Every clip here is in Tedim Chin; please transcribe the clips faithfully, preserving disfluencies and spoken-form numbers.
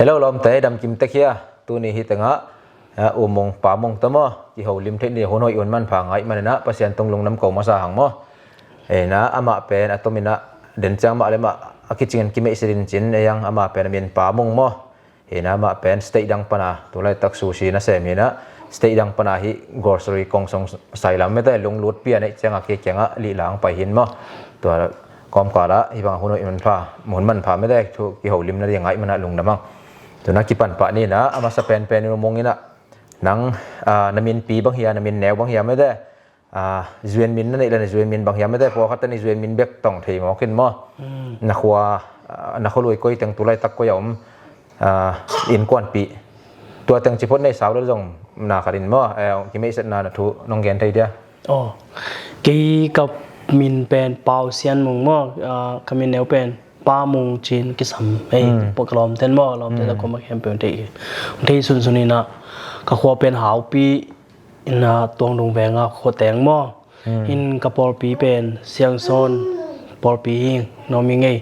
Lo lawmte, damkim tek hia? Tuni hi tengah, ah, U Mung, Pa Mung tawh maw, kiholim theih ni, hun hoih hun manpha ngaih maninah Pasian tung lungdam ko masa hang maw. Eina amah pen a tominah den ciang mah le mah a kicingin kimeihset in cin ei ang, amah pen a min Pa Mung maw. Hina amah pen state dang pana tulaitak sushi na sem hina, state dang pana hi grocery kong song sailam mete lunglut pia neih cianga kei kianga lihlang pai hin maw. Tua kawmkala hi bang hun hoih manpha, mun manpha mete thu kiholim na ding ngaih mana lungdam ang. Tuna kipan pah nina a masa penpen in U Mung ina nang, ah, na min pi bang hia, na min neu bang hia mete. Ah, zuan min na neih le na zuan min bang hiam mete, pawlkhat tani zuan min bek tong thei mawk in maw. Na khua, ah, na khua lui koi teng tulaitak koi a om, ah, innkuanpih tua teng ciphot nei sau le zong na khat in maw, eh, kimeihsetna na thu nong gen thei dia? Aw, kei ka min pen Pau Sian Mung maw, ah, ka min neu pen Pa Mung cin kisam ei. Pawh ka lawmten maw, lawmten a koma khempeuh thei, thei sunsun ina ka khua pen Haupi ina Tuangdung venga khuateng maw. In ka pawlpi pen Siangsawn pawlpi hi, Nawmi ngei.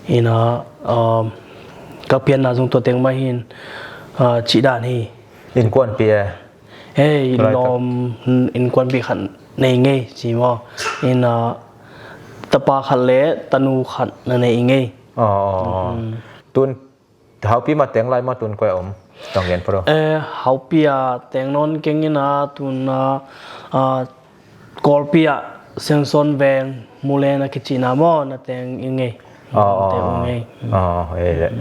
Ina, um, ka pianna zong tuateng mah hin, uh, cih dan hi. Innkuanpih e? Hei, lawm, innkuanpih khat nei ngei ci maw. Ina tapa khat le tanu khat na nei ngei. Aw, aw, aw. Tun Haupi mah teng lai mah tun koi a om? Tong gen pho. Eh, Haupi a teng nawn keng ina tun a, ah, Kawlpi a Siangsawn veng Mulen a kicihna maw na teng i ngei. Aw, aw, teng i ngei. Aw, eh, eh.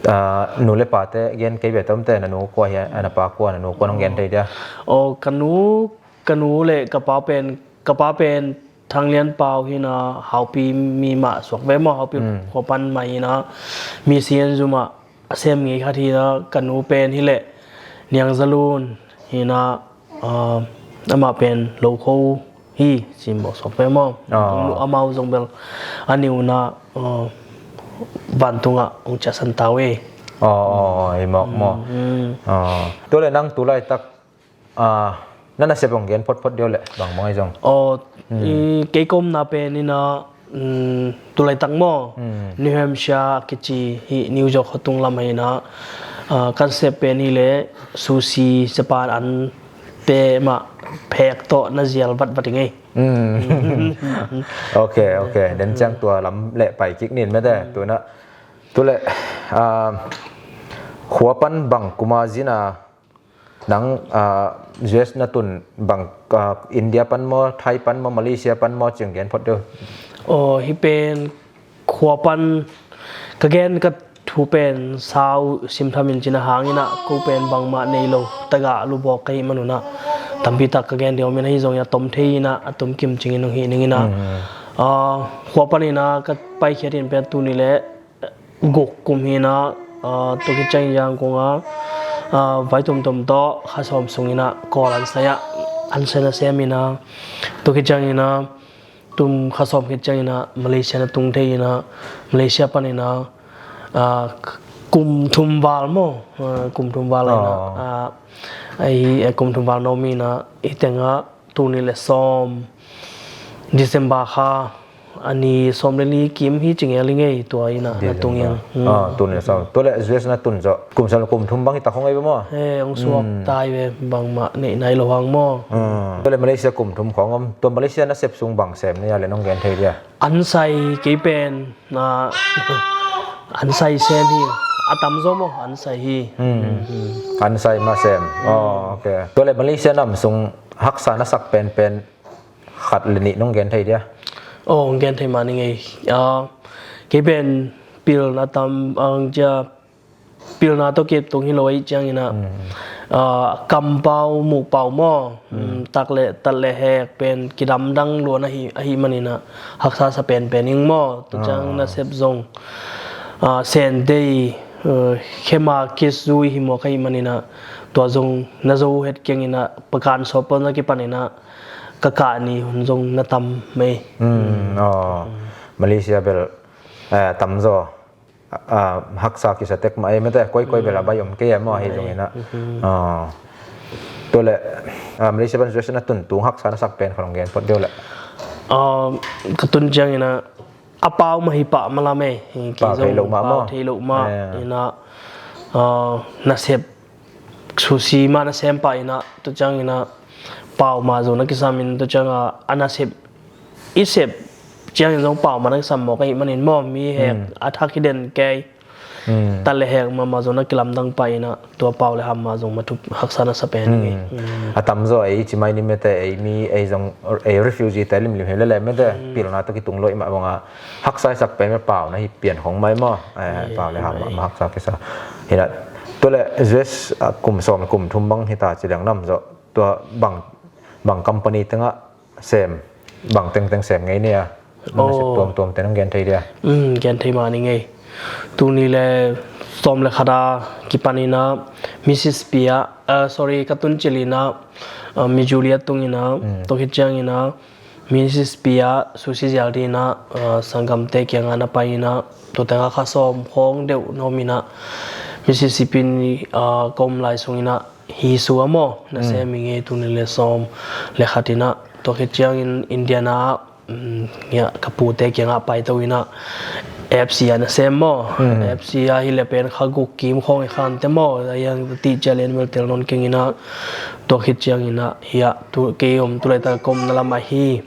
Ah, nu le pate gen kei ve tomte, na nu kua hia, na pa kua, na nu kua nong gen thei dia? Aw, ka nu, ka nu le ka pa pen, ka pa pen Thang Lian Pau hina Haupi mi mah suak ve maw, Haupi khua pan mah hina mi sian zumah a sem ngei khat hina ka nu pen hileh Niang Zalun hina, ah, amah pen Lokho hi, simbawk suak ve maw. Aw. Amau zong bel a niuna, ah, vantungah hong ciahsan tau e. Aw, aw, aw, hi mawk maw. Aw. Tua le nang tulaitak Ah, na nasep hong gen photphot deuh le bang mawng ahi zong. Aw, kei ka omna pen ina, mm, tulaitak maw, New Hampshire kici hi, New York khuatung lam ahi ina, ah, ka nasep pen hileh sushi Japan an te mah phek tawh na zial vatvat i ngei. Ok, ok. Den ciang tua lam le pai kik nin mete. Tuna, tule, ah, khua pan bang kuma zina, nang, ah, U S na tun bang, ah, India pan maw, Thai pan maw, Malaysia pan maw, ciang gen phot deuh. Aw, hi pen khua pan ka gen ka thu pen sau simtham in cina hang ina ko pen bangmah nei lo taga lubawk ka hih manuna tampi tak ka gen deuh min ahi zong ina tom thei ina a tum kim cingin hong hih ning ina. Ah, khua pan ina ka paikhiat in pen tuni le guk kum hi ina, ah, tua khit ciangin Yangon a, ah, vai tomtom tawh kha sawm sung ina Kawl an sai a, an sai na sem ina, tua khit ciangin ina tum kha sawm khit ciangin ina Malaysia na tung thei ina, Malaysia pan ina, ah, kum thum val maw, ah, kum thum val ina, ah, ai, eh, kum thum val no mi ina, i tenga tuni le sawm December kha a ni sawm le li kim hi ci ngel i ngei tua ina na tung ing. Ah, tuni le sawm. Tua le U S na tun zawh kum sawm le kum thum bang hi tak hong ei ve maw? Eh, hong suak tai ve bangmah neih nai lo hang maw. Tua le Malaysia kum thum khawng om. Tua Malaysia na sep sung bang sem na ia le nong gen thei dia? An sai kei pen na an sai sem hi. A tamzaw maw an sai hi. An sai mah sem. Oh, ok. Tua le Malaysia nam sung haksa na sak penpen khat le nih nong gen thei dia? Oh, hong gen thei mah ni ngei. Ah, kei pen pilna tam ang cia pilna tawh kip tung hi lo ahi ciang ina, ah, kampau muhpau maw, mm, tak le tat le hek pen kidamdang luan ahi, ahi man ina haksa sa penpen ing maw. Tua ciang na sep zong, ah, sentei, eh, khema kis zui hi maw ka hi man ina tua zong na zo het keng ina pakan sawt pawl na kipan ina ka kah ni hun zong na tam mei. Mm, aw, Malaysia bel, eh, tamzaw, ah, haksa kisa tek mah ei mete, koikoi bel a bai om kei a maw ahi zong ina. Ah, tua le, ah, Malaysia pan U S na tun tung haksa na sak pen kha long gen phot deuh le. Ah, ka tun ciang ina a pau mah hi pah malam ei. Pau thei lo mah maw? Pau thei lo mah ina. Ah, nasep sushi mah na sem pah in ah, tua ciangin ah pau mah zong na kisam in, tua ciangin ah a nasep i sep ciangin zong pau mah na kisam mawk ahih manin maw, mi hek a thak hi den kei. Tal le hek mahmah zong na kilamdang pah in ah, tua pau le ham mah zong mah thup haksa na sa pen hi. A tamzaw ei ci mai ni mete, ei mi, ei zong, ei refugee te limlim hi lele mete, pilna tawh kitung lo i mah bang a haksa i sak pen mah pau na hi pian khong mai maw. Pau le ham mah haksa kisa hi na. Tua le U S a kum sawm kum thum bang hi ta ci leng nam zaw, tua bang, bang company tengah sem, bang tengteng sem ngei ni a? Nasep tuamtuam te nong gen thei dia? Gen thei mah ni ngei. Tuni le sawm le khat a kipan in ah Mississippi ah, ah, sorry, ka tun cil in ah, ah, Missouri a tung in ah, tua khit ciangin ah Mississippi ah sushi zial ding in ah, ah, sanggamte kiangah na pai in ah, tua tengah kha sawm khawng deuh na om in ah Mississippi in, ah, ka om lai sungin ah hi sua maw na sem hi ngei. Tuni le sawm le khat in ah, tua khit ciangin Indiana ah, um, ka pute kiangah paito in ah F C ah na sem maw. F C ah hi le pen kha guk kim khawng i khante maw, a yang ti cia len mel tel non keng in ah, tua khit ciangin ah hi a, tu kei om tu le ta ka om na lam ahi,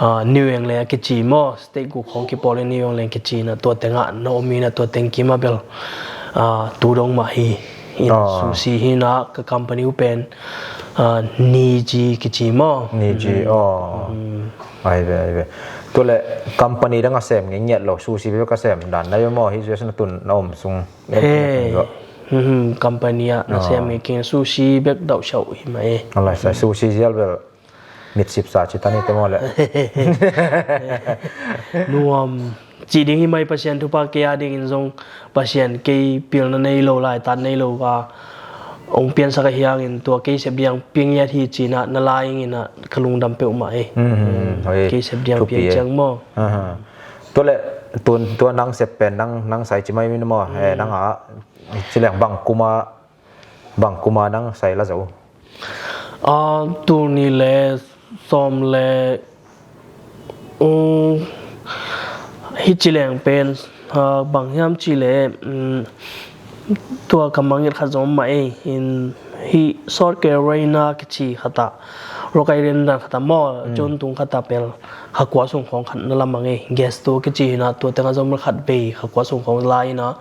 ah, New England a kici maw, state guk khawng kipawl in New England kici in ah, tua tengah na om in ah, tua teng kim a bel, ah, tu dong mah hi. In sushi hi in ah ka company uh pen, ah, Niji kici maw. Niji, aw. Ai ve, ai ve. Tua le company dang a sem ngei ngiat lo, sushi bek a sem dan na ve maw, hi U S na tun na om sung. He. Company ah na sem ngei keng, sushi bek dauh siau hi mah e. Alai sa sushi zial bel mitsip sa ci ta ni te maw le. Nuam. Ci ding hi mai, Pasian thupha kei a dingin zong, Pasian kei pilna nei lo, laitat nei lo a hong piansak ahi hangin tua kei sep ding piang ngiat hi ci in ah na la ing in ah ka lungdam peuhmah e. Kei sep ding piang ciang maw. Tua le tua nang sep pen nang, nang sai ci mai min maw. Nang a ci leng bang kum a, bang kum a nang sai la zo? Ah, tuni le sawm le, um, hi ci leng pen, ah, bang hiam ci le, um, tua ka mangngilh khat zong mah ei, in hi South Carolina kici khat ah, Rock Island dan khat ah maw, June tung khat ah pel kha kua sung khawng khat na la mang ei, guest tour kici hi in ah, tua tengah zong mel khat vei kha kua sung khawng la in ah,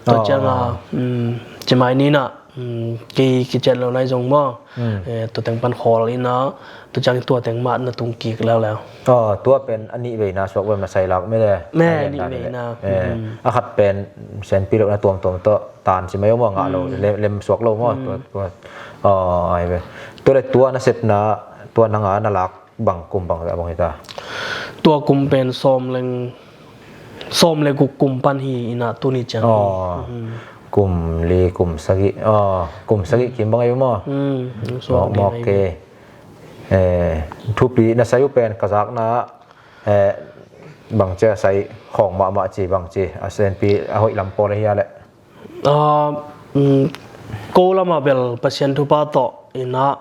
tua ciangah, um, ci mai ni in ah, um, kei kiciat lo nai zong maw. Eh, tua teng pan khawl in ah, tua ciang tua teng mah na tung kik leuleu. Aw, tua pen a nih veina suak vem na sai lak mele. Me a nih veina. A khat pen senpi lo na tuamtuam tawh tan ci mai om maw, ngah lo, lem, lem suak lo maw. Tua, tua. Aw, ai ve. Tua le tua na sepna, tua nang a na lak bang kum bang zah bang hi ta? Tua kum pen sawm leng, sawm le guk kum pan hi in ah tuni ciang hi. Kum li, kum sagih, kum sagih kim bang ei maw? Mawk kei. Eh, thupi na sai uh pen ka zakna, eh, bang cia sai khawng mahmah ci bang ci, a senpi a hoih lam pawl ahi a leh. Ah, um, ko lamah bel Pasian thupha tawh in ah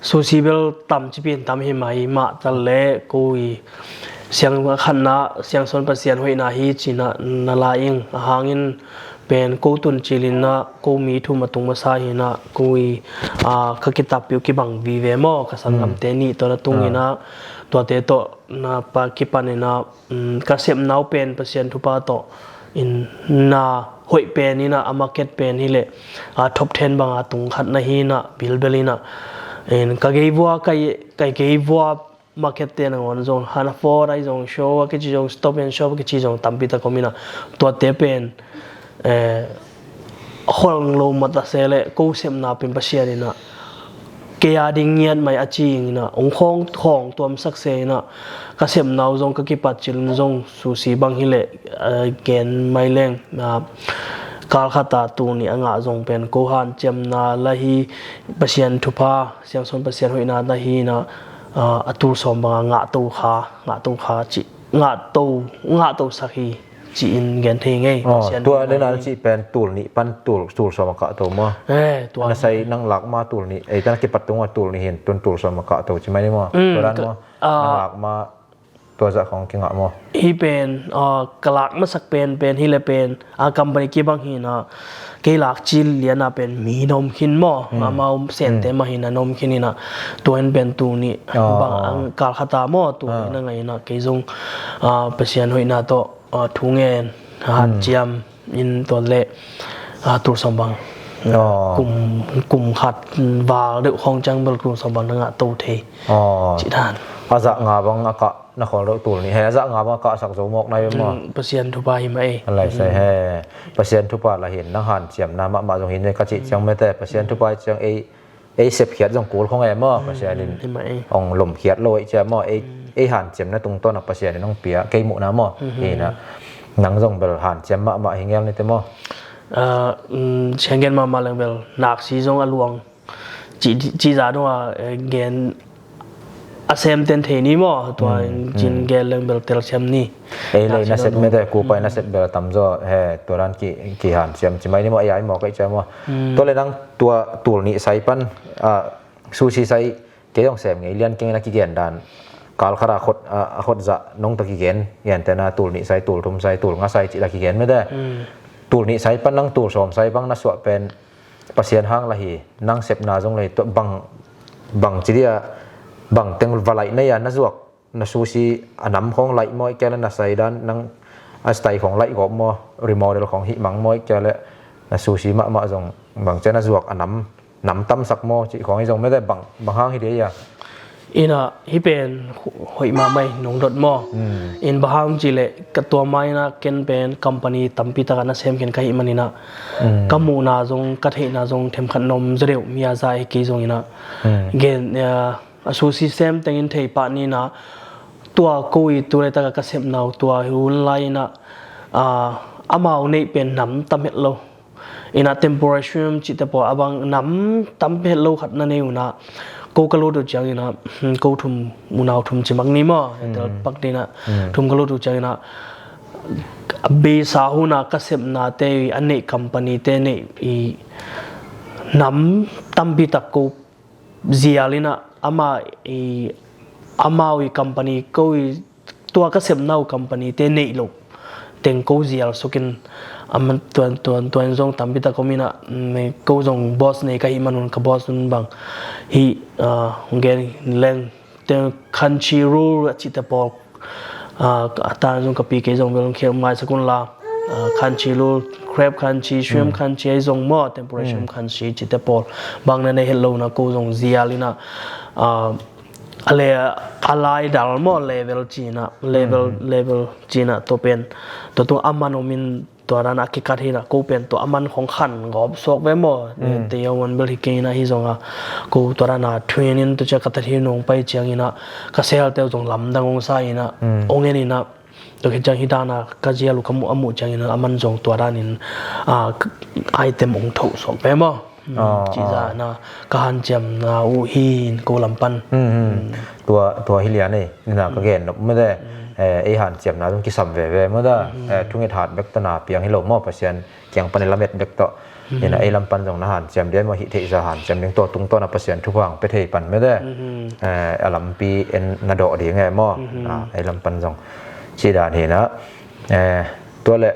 sushi bel tam ci pen tam hi mai mah tal le ko i siang khatna, siangsawn Pasian hoihna hi ci in ah na la ing, a hangin pen ko tun cil in ah ko mi thum a tung masa hi in ah ko i, ah, ka kitap piu kibang vive maw, ka sanggamte nih tawh na tung in ah tuate tawh na pa kipan in ah, um, ka sepna uh pen Pasian thupha tawh in na hoih pen in ah, a market pen hi leh, ah, top ten bang a tung khat na hi in ah, bilbel in ah, in ka geivua, ka, ka geivua market te nangawn zong, Hannaford ahi zong, Show a kici zong, Stop and Shop a kici zong tampi tak om in ah, tuate pen, eh, holh lo mah ta se leh ko sepna pen Pasian in ah kei a ding ngiat mai a ci ing in ah, hong khawng, khawng tuamsak se in ah, ka sepna uh zong ka kipat cil in zong sushi bang hi leh, eh, gen mai leng, ah, kal khat a tuni a ngah zong pen ko hanciamna la hi, Pasian thupha, siangsawn Pasian hoihna na hi in ah, ah, a tul sawm bang a ngah to kha, ngah to kha ci, ngah to, ngah to sak hi ci-in gen thei ngei. Aw, tua nena na cih pen tul nih pan tul, tul sawm a kah to maw? Eh, tua na sai nang lak ma tul nih, ei, tan a kipat tung a tul nih hin, tun tul sawm a kah to ci mai ni maw? Mm, tua dan ka, maw? Ah, nang lak ma tua zah khong kingah maw? Hi pen, ah, ka lak masak pen, pen hi le pen, a company kibang hi na, kei lak ci lian a pen mi na om khin maw? Hmm. Amau sente mah hi na na om khin hi na, tua in pen tu nih bang ang kal khat a maw, tu nih na ngai na, kei zong, ah, Pasian hoihna tawh, ah, thu ngen, hanciam in tua le, ah, tul sawm bang. Kum, kum khat val deuh khong ciang bel tul sawm bang na ngah to thei. Cih dan. A zah nga bang a kah na khawl deuh tul nih he, a zah nga bang a kah sak zo mawk nai ve maw? Pasian thupha hi mah ei. A lai sai he. Pasian thupha la hin, nang hanciamna mahmah zong hin ve ka cih ciang mete, Pasian thupha ciang ei ei sepkhiat zong kul khong e maw, Pasian in hong lomkhiat lo ei cia maw, ei, ei hanciamna tungtawn a Pasian in hong pia kei muhna maw, hi na, nang zong bel hanciam mahmah hi ngel ni te maw? Ah, um, sianggen mahmah leng bel naksi zong a luang ci, ci za dong a, eh, gen a sem ten thei ni maw, tua in cin gen leng bel telsiam ni. Ei lei nasep mete, kupai nasep bel tamzaw he, tua dan ki, kihanciam ci mai ni maw, ei ai maw, kei cia maw. Tua le nang tua tul nih sai pan, ah, sushi sai, kei zong sem ngei lian keng na kigen dan. Kal khat a khot, ah, a khot zah nong ta kigen, gen te na tul nih sai, tul thum sai, tul nga sai ci la kigen mete. Tul nih sai pan nang tul sawm sai bang na suah pen Pasian hang la hi, nang sepna zong la hi, tua bang, bang ci dia, bang teng va laih na ia na zuak na sushi a nam khong laih maw, i kia le na sai dan nang a style khong laih gawp maw, remodel khong hih mang maw, i kia le na sushi mahmah zong bang cia na zuak a nam, nam tamsak maw, cih khong hi zong mete bang, bang hang hi dia ia. Ina hi pen hoih mahmah ei nong dot maw. In bang hang ci le ka tua mai na ken pen company tampi taka na sem khen ka hih man ina. Ka muhna zong, ka theihna zong, themkhat nom zaw deuh mi a za hi kei zong ina. Gen, eh, a sushi sem tengin thei pah ni na, tua ko i tu le taka ka sepna uh tua hi un lai ina, ah, amau neih pen nam tam het lo. Ina tempura shrimp cihte pawl a bang nam tam het lo khat na nei una, ko ka lut uh ciang ina, hmm, ko thum, unau thum ci mak ni maw, tel pak ni na, thum ka lut uh ciang ina, a beisa huna ka sepna te i a neih company te neih i nam tampi tak ko zial ina ama i, amau i company ko i tua ka sepna uh company te neih loh teng ko zial sukin ama tuan, tuan, tuan zong tampi tak om ina, mm, ko zong boss nei ka hih man un ka boss un bang hi, ah, gen leng te Crunchy roll a cihte pawl, ah, a tan zong ka pi kei zong bel khial mai sakun la, ah, Crunchy roll, crab crunchy, shrimp crunchy, ei zong maw, tempura shrimp crunchy cihte pawl bang na nei het lo na ko zong zial ina, ah, a le, a lai dal maw, level cina, level, level cina tua pen tua tung a man om in tua dan a kikat hi na, ko pen tua a man khong khan gawp suak ve maw. Te a wan bel hi kei na hi zong a, ko tua dan a train in tua cia ka tat hi nong pai ciang ina, ka sel teu zong lamdang ong sa ina, ong en ina, tua khit ciang hi dan a ka zial uh ka muh a muh ciang ina, a man zong tua dan in, ah, item ong thoh suak ve maw. Cih zah na ka hanciamna uh hi in ko lam pan. Tua, tua hi lian ei, na ka gen nop mete, eh, ei hanciamna zong kisam veve mete, eh, thunget hat bek tawh na piang hi lo maw, Pasian kiang pan i lamet bek tawh. Ina ei lam pan zong na hanciam dia maw, hih theih zah hanciam ding tawh tungtawn a Pasian thupha hong pia thei pan mete. Eh, a lampi en na dawh ding e maw. Ah, ei lam pan zong cih dan hi na. Eh, tua le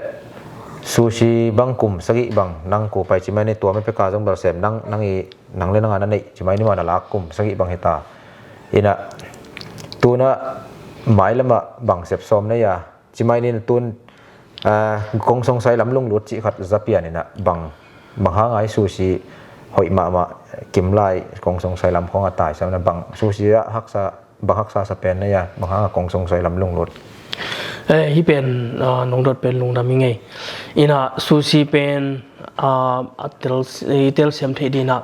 sushi bang kum sagih bang nang ko pai ci mai ni, tua mepeka zong bel sem nang, nang i, nang le nang a na neih ci mai ni maw, na lak kum sagih bang hi ta. Ina tuna mai lama bang sep sawm na ia ci mai ni na tun, ah, kong song sai lam lunglut cih khat za pian ina bang, bang hang ai sushi hoih mahmah kim lai kong song sai lam khong a tai sam na bang sushi a haksa bang haksa sa pen na ia, bang hang a kong song sai lam lunglut. Eh, hi pen, ah, nong dot pen lungdam hi ngei. Ina sushi pen, ah, a tel, i telsiam theih dina,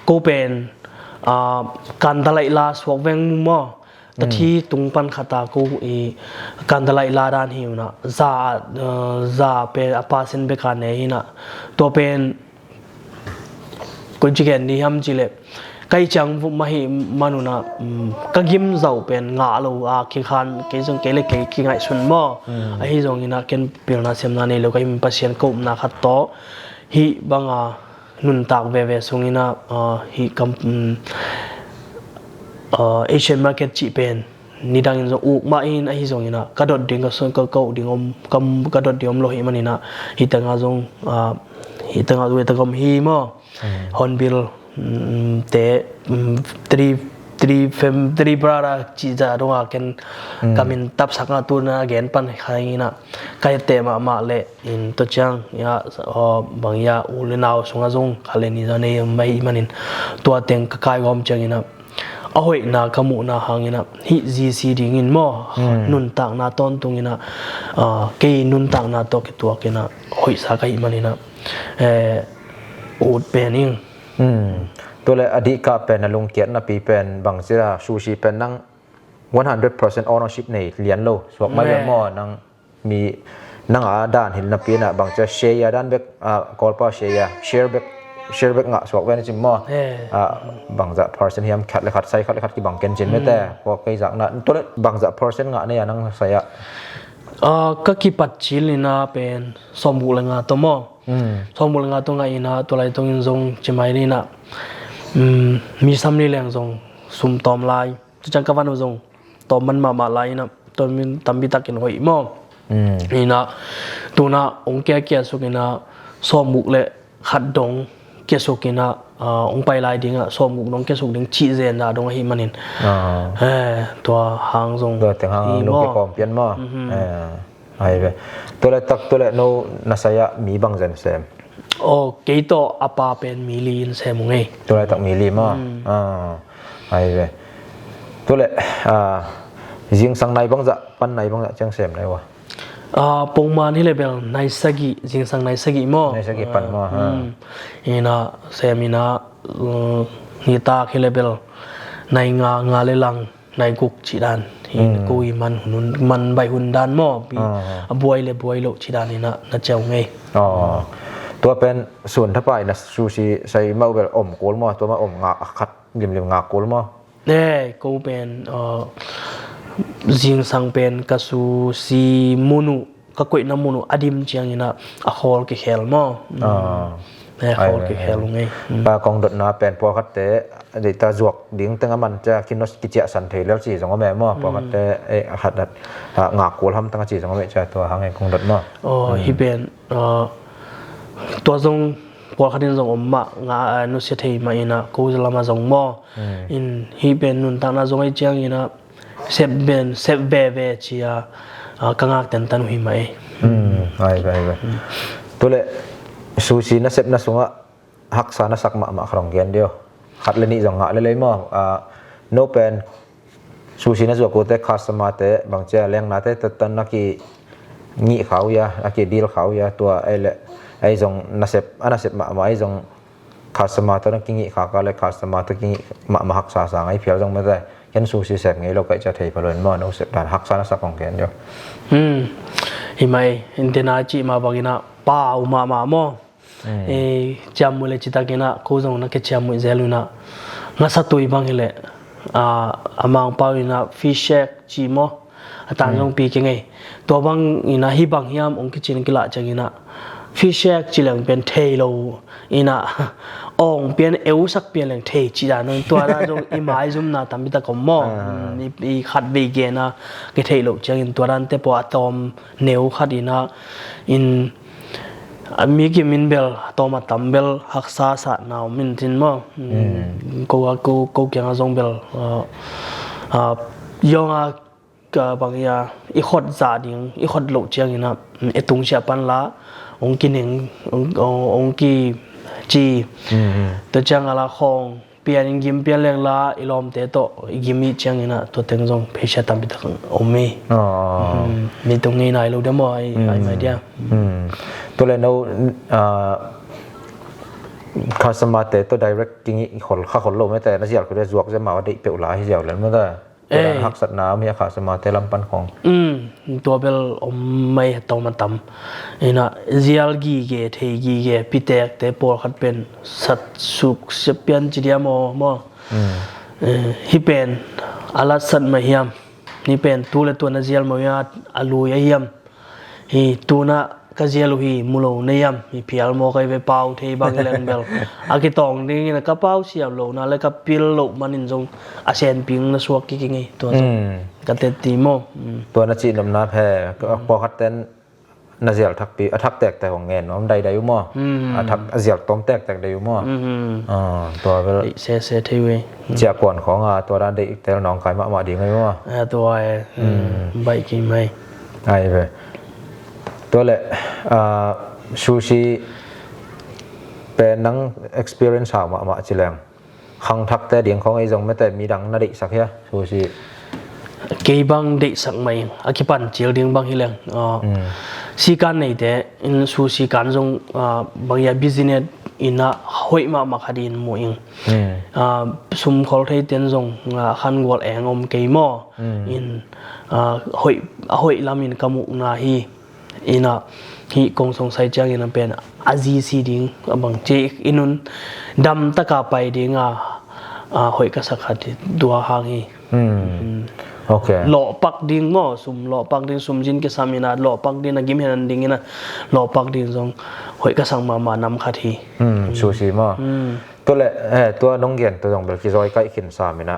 ko pen, ah, kandalai la suak veng mu maw. Tathi tung pan khata ko i kandalai la dan hi una. Za, ah, za pen a pasin beka ne hi na. Tua pen Koi ci gen dih hiam cih leh, ka hih ciang vuk mah hi man un ah, um, ka gim zauh pen ngah lo a kikhan, kei zong kei le kei kingaihsun maw. Ahi zongin ah ken pilna siamna nei lo ka hi, Pasian ka upna khat tawh hih banga nuntak veve sungin ah, ah, hih kam, um, ah, Asian market cih pen nidangin zong uk mah in ahi zongin ah ka dot ding ka sun ka koh ding om ka, ka dot ding om lo hi manin ah hih tengah zong ah, hih tengah zong hih tengah om hi maw. Hornbill te three three fam three brother cih zah dongah ken ka min tapsak ah tuna gen pan kha in ah ka etteh mahmah leh in tua ciang ia bang ia u le nau sungah zong kha le ni zah nei mai hi manin tua teng ka kai gawm ciangin ah a hoihna ka muhna hangin ah hih G C dingin maw nuntakna tawntungin ah kei nuntakna tawh kituakin ah hoihsa ka hih manin ah ut pen ing. Tua le a dihkah pen a lungkiat napi pen bangci a Sushi pen nang one hundred percent ownership nei lian lo suak mai lian maw nang mi nang a dan hin napi na bangci a share a dan bek a Kawlpa share a share bek share bek ngah suak ven cin maw. Bangzah percent hiam khat le khat sai khat le khat kibang ken cin mete kua kei zakna tua le bangzah percent ngah nei a nang sai a. Ka kipat cil ina pen sawmguk le nga tawh maw. Sawmguk le nga tawh ngah ina tua lai tawngin zong cimai ina mi sam li leng zong sum tawm lai. Tucang ka van uh zong tawm man mahmah lai ina tua min tampi takin hoih maw. Ina tuna ong kia kia suk ina sawmguk le khat dong kia suk ina ong pai lai ding ah sawmguk dong kia suk ding cih zen dah dong ahi manin tua hang zong tua teng hang lung kikawm pian maw. Ai ve. Tua le tak tua le no na sai ah mi bang zen sem. Aw kei tawh a pa pen mi li in sem ung ei. Tua le tak mi li maw. Ai ve. Tua le zingsang nai bangzah pan nai bangzah ciang sem nai ua. Pongman hi le bel nai sagih zingsang nai sagih maw. Nai sagih pan maw. Ina sem ina nitak hi le bel nai nga nga le lang nai guk cih dan hi ko i man hun man bai hun dan maw a buai le buai loh cih dan ina na ciau ngei. Tua pen sun thapai na Sushi sai mah uh bel om kul maw tua mah om ngak a khat limlim ngak kul maw. Ko pen zingsang pen ka Sushi mun uh ka koihna mun uh a dim ciangin ah a khawl kikhel maw. A khawl kikhel ung ei. Pa kong dotna pen pawlkhatte deita zuak ding teng a man cia kinos kiciahsan thei lel ci zong om e maw pawlkhatte a khat dat ngak kul ham tang a ci zong om e cia tua hang e kong dot maw. Hi pen tua zong pawlkhat in zong om mah nga nusia thei mah ina ko lamah zong maw. In hi pen nuntakna zong ei ciangin ah sep ben sep veve cia ka ngak tentan uh hi mah ei. Ai ve ai ve. Tule Sushi na sepna sungah haksa na sak mahmah khat hong gen dio. Khat le nih zong ngah lelei maw. No pen Sushi na zuak ute customer te bangcia lengnate tatan na ki ngih kha uh ia na ki deal kha uh ia tua ei le ei zong na sep a na sep mahmah ei zong customer tawh na kingih khak a le customer tawh kingih mahmah haksa sa ngai phial zong mete. Ken Sushi sep ngei lo kaih cia thei pha lo in maw no sep dan haksa na sak kong ken jo. Hi mai in tena cih mah bangin ah pau mahmah maw. Ciammuih le citak in ah ko zong na ke ciammuih zel uh in ah ngasa tui bang hi leh a mangpau in ah fish shack cih maw. A tan zong pi keng ei. Tua bang in ah hih bang hiam ong kicin kilah ciangin ah fish shack ci leng pian thei lo in ah ong pian eusak pian leng thei ci dan tua dan zong i maizumna tampi tak om maw. I khat vei gen a kitheih loh ciangin tua dan te pawh a tawm neu khat in ah in mi kim in bel a tawm a tam bel haksa sahna om in tin maw. Ko kiangah zong bel yawng a ka bang ia i khot zah ding i khot loh ciangin ah e tung siah pan la ong kineng ong kici tua ciang a la khawng pian in gim pian leng la i lawmte tawh i gim i ciangin ah tua teng zong pheisia tampi tak om i. Ni tung ngei nai lo dia maw ai mai dia. Tule no customer te tawh direct kingih khol kha khol lo mete na zial khude zuak zia mau a deih peuh la hi ziau lel mete. Haksatna mi a khasama te lam pan khong. Tua bel om mai a tom a tam. Ina zial gige thei gige pitek te pawlkhat pen sat suk sia pian ci dia maw maw. Hi pen a lat sat mai hiam. Hi pen tu le tua na zial maw ia a lui a hiam. Hi tuna ka zial uh hi, mu lo na hiam? Hi phial maw, kai ve, pau thei bang hi leng bel a kitawng dingin a ka pau siam lo na le ka pil loh manin zong a senping na suak kik i ngei tua zong. Ka teti maw? Tua na cihnopna phe pawlkhat ten na zial thakpi a thak tektek hong ngen nuam daidai uh maw? A thak a zial tawm tektek dai uh maw? Tua bel sese thei uh ei. Ciah kuan khawng a tua dan deih tel nawngkai mahmah ding ai maw? Tua e. Baih kim ai. Ai ve. Tua le, sushi pen nang experience hau mahmah ci leng, khangthakte ding khawng ei zong mete midang na deihsak hia, sushi? Kei bang deihsak mah ing, a kipan cil ding bang hi leng, sikan neite in sushi kan zong bang ia business in a hoih mahmah khat in mu ing. Sum khol thei ten zong a khan gual eng om kei maw? In a hoih lam in ka muhna hi. Ina hih kong song sai ciangin a pen a zisi ding a bang ci in un dam taka pai ding a hoih ka sak khat hi tua hang hi. Lawhpak ding maw, sum lawhpak ding, sum zin kisam ina lawhpak ding a gim hen an ding ina lawhpak ding zong hoih ka sak mahmah nam khat hi. Sushi maw? Tua le, tua nong gen tua zong bel kizawi kaih khin sam ina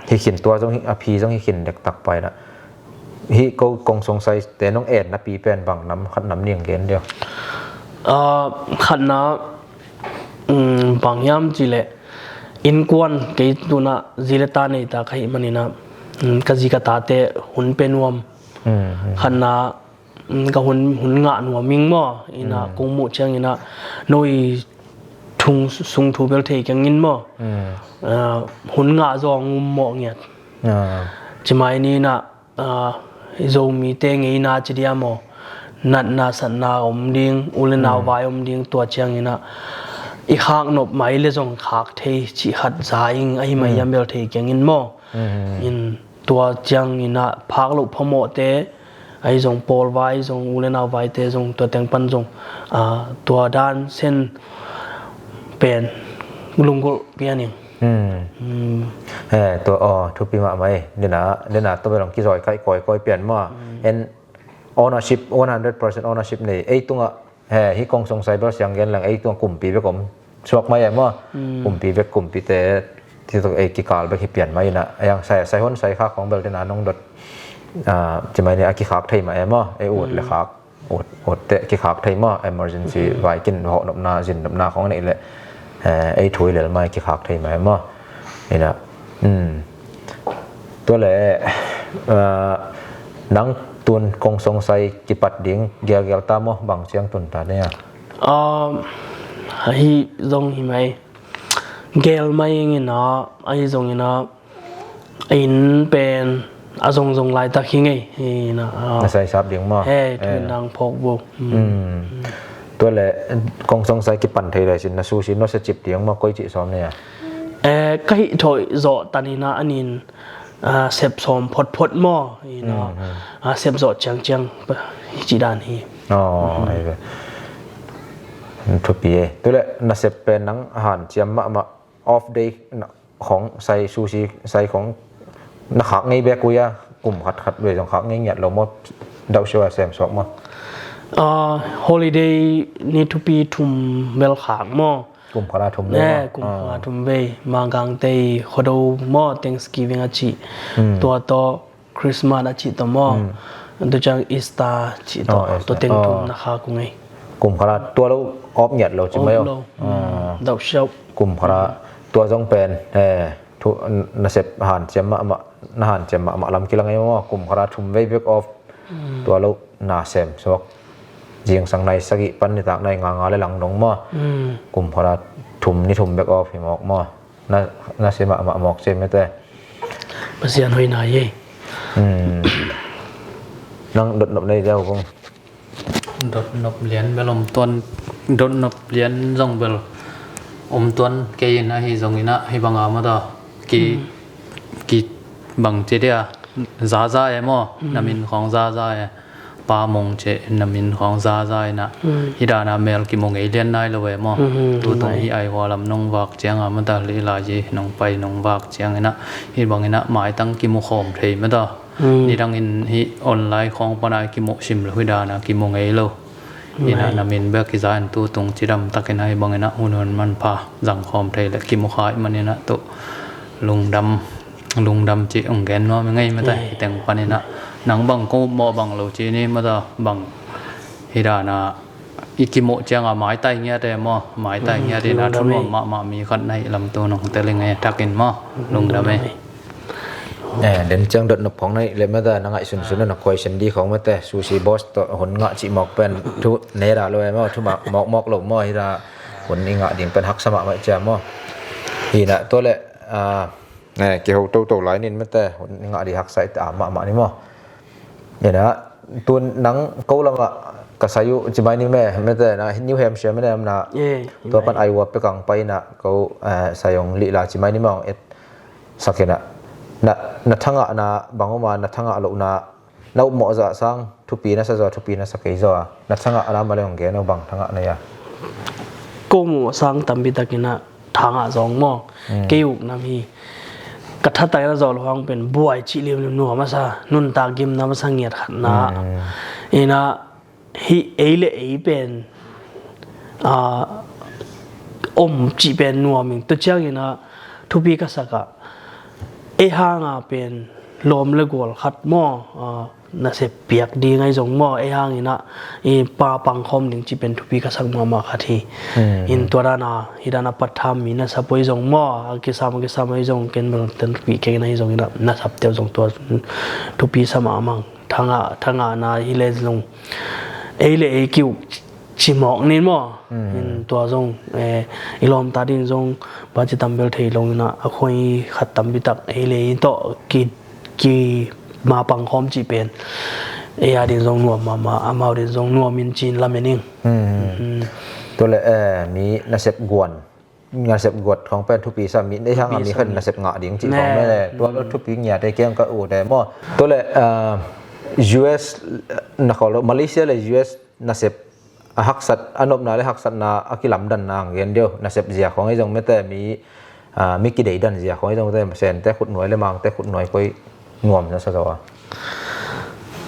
hi khin tua zong a phi zong hi khin dektak pai na. Hi ko kong song sai te nong en na pi pen bang nam khat nam ning gen deuh? Khatna bang hiam ci le innkuan kei tuna zi le ta nei ta ka hi manina ka zi ka tate hun pe nuam. Khatna ka hun hun ngah nuam ing maw? Ina kong muh ciang ina no i thung sung thu bel thei keng in maw? Hun ngah zaw ngum mawh ngiat. Cimai ni ina Zomite ngeina ci dia maw? Natna satna om ding, u le nau vai om ding, tua ciang ina i khak nop mai le zong khak thei cih khat za ing ahi mai hiam bel thei keng in maw? In tua ciang ina phak loh phamawhte ahi zong pawl vai zong u le nau vaite zong tua teng pan zong tua dan sen pen lunggulh pian ing. Tua aw thupi mahmah ei. Dena dena tua belong kizawi kaih kawikawi pian maw? En ownership, one hundred percent ownership nei ei tungah hi kong song sai bel siang gen lang ei tungah kumpi bek om suak mai e maw? Kumpi bek kumpite ti tuk ei kikal bek hi pian mai ina ei ang sai sai hon sai kha khong bel dena nong dot cimai ni a kikhak thei mah e maw? Ei ut le khak ut ut te kikhak thei maw? Emergency vai kin hoh nopna zin nopna khong nei le ei thui lel mai kikhak thei mah e maw? Ina tua le nang tun kong song sai kipat ding gelgel ta maw? Bang ciang tun ta nia? Ahi zong hi mai gel mai ing ina ahi zong ina inn pen a zongzong laitak hi ngei hi na. Na sai sap ding maw? He thu nang phawk bu. Tua le kong song sai kipan thei lai sin na sushi no sa cip ding maw? Koi cih sawm nia? Ka hih thawih zawh tan ina anin sep sawm photphot maw? Ina sep zawh ciangciang hi ci dan hi. Thupi e. Tua le na sep pen nang a hanciam mahmah off day khong sai sushi sai khong na khak ngei bek uh ia? Kum khat khat vei zong khak ngei ngiat lo maw? Dauh siau a sem suak maw? Holiday ni thupi thum bel khak maw? Kum khat a thum vei maw? Kum khat a thum vei. Mangkangte i Khuado maw, Thanksgiving a cih tua tawh Christmas a cih tawh maw? Tua ciang Easter cih tawh tua teng thum na khak uh ngei. Kum khat a tua lo op ngiat lo ci mai aw. Dauh siau. Kum khat a tua zong pen na sep hanciam mahmah na hanciam mahmah lam kilang ei maw? Kum khat a thum vei bek off. Tua lo na sem suak zingsang nai sagih pan nitak nai nga nga le lang dong maw? Kum khat a thum ni thum bek off hi mawk maw? Na si mahmah mawk ci mete. Pasian hoih na ei. Nang dotnop nei deuh kong. Dotnop lian bel om tuan, dotnop lian zong bel om tuan kei in ahi zong ina hi banga mata ki ki bang ci dia zaza e maw? Na min khawng zaza e. Pa Mung ci na min khawng zaza ina hi dana mel kimu ngei lian nai lo e maw? Tutung hi ai hua lam nong vak cianga mata lei lai ci nong pai nong vak ciang ina hi bang ina maitang kimu khawm thei mata. Nidangin hi online khawng pana kimu sim lo hi dana kimu ngei lo. Ina na min bek kiza in tu tung cidam takin ahi bangin ah hun hun manpha zangkhawm thei le kimu kha ahih manin ah tu lungdam, lungdam cih hong gen nuam ing ei mate. Hi teng panin ah nang bang ko mawh bang lo ci ni mate, bang hi dan a i kimuh ciang a maitai ngiat e maw, maitai ngiat in a thunuam mahmah mi khat na hih lam tu nong tel ing e, takin maw. Lungdam ei. Eh, den ciang dot nop khong na hih leh mate, na ngaihsunsun na question di khong mate, Sushi Boss tawh hun ngah cih mawk pen thu nei dah lo e maw, thu mawkmawk lo maw, hi dah hun i ngah ding pen haksa mahmah cia maw. Hi na tua leh, ah, eh, kiho toto lai nin mate, hun i ngah ding haksa i ta mahmah ni maw. Hi na, tun nang ko lamah ka sai uh ci mai ni me, mate na New Hampshire mate am na, tua pan Iowa pekang pai na ko, eh, sai hong lih la ci mai ni maw, et sakin ah. Na, na thangahna bang om a, na thangah lohna, na upmawh zah sang thupi na sa zaw, thupi na sa kei zaw a, na thangahna ma le hong gen aw, bang thangah na hia? Ko mawh sang tampi takin ah thangah zong maw. Kei uk nam hi. Ka thatai na zawh lo hang pen buai cih limlim nuam a sa, nuntak gimna masa ngiat khatna. Ina hih ei le ei pen, ah, om cih pen nuam ing. Tua ciangin ah thupi ka sak ah ei hanga pen lawm le gual khat maw, ah, nasep piak ding ahi zong maw, ei hangin ah i pa pangkhawm ding cih pen thupi ka sak mahmah khat hi. In tua dan a, hi dan a patham mi nasap ahi zong maw, a kisam a kisam ahi zong ken bel ten thupi kei na hi zongin ah nasapte uh zong tua thupi sa mahmah. Thangah, thangahna hi le zong ei le ei kiuk cimawk nin maw. In tua zong, eh, i lawmta din zong baci tambel thei lo in ah a khoi khat tampi tak ei le ei tawh ki, ki ma pangkhawm cih pen ei a din zong nuam mahmah, amau din zong nuam in ci-in lamen ing. Tua le, eh, mi nasep guan nasep guat khong pen thupi sa mi, ei hanga mi khat nasep ngah ding cih khong mele. Tua lo thupi ngiat ei kiang ka ut e maw. Tua le, ah, U S na khol lo, Malaysia le U S nasep a haksat, a nopna le haksatna a kilamdanna ang gen deuh, nasep zia khong ei zong mete mi, ah, mi kideidan zia khong ei zong mete Sente khutnuai le Mangte khutnuai koi nuam na sa zaw a?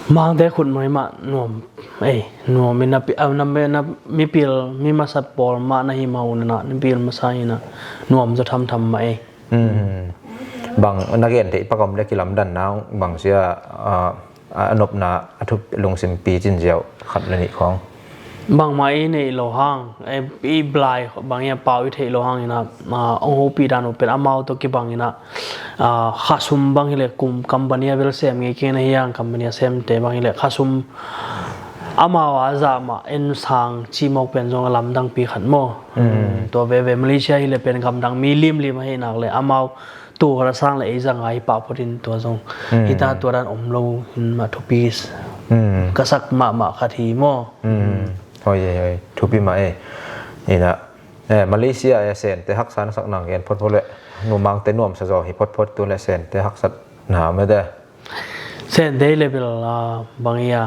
Mangte khutnuai mah nuam ei, nuam in na pi, a, na, na mipil, mi masat pawl mah na hi mah uh na, na mipil masa hi na nuam zaw thamtham mah ei. Bang na gen theih pak om le kilamdanna bang sia, a, a nopna a thup lungsim picin ziau khat le nih khong. Bangmah i neih lo hang, eh, i blai bang i a pau i theih lo hang ina, ah, hong hopih dan uh pen amau tawh kibang ina, ah, khasum bang hileh kum company a bel sem ngei kei na hi hang, company a semte bang hileh khasum amau a zah mah en sang cimawk pen zong a lamdangpi khat maw. Tua veve Malaysia hileh pen gamdang mi limlim ahi nak le amau tua khat a sang le ei zanga hi pah phot in tua zong hita tua dan om lo in mah thupi ka sak mahmah khat hi maw. Hoi, hoi, hoi. Thupi mah ei. Ina, eh, Malaysia e Sente haksa na sak nang gen photphot le nu Mangte nuamsa zaw hi photphot tu le Sente haksat na mete. Sente level, ah, bang ia,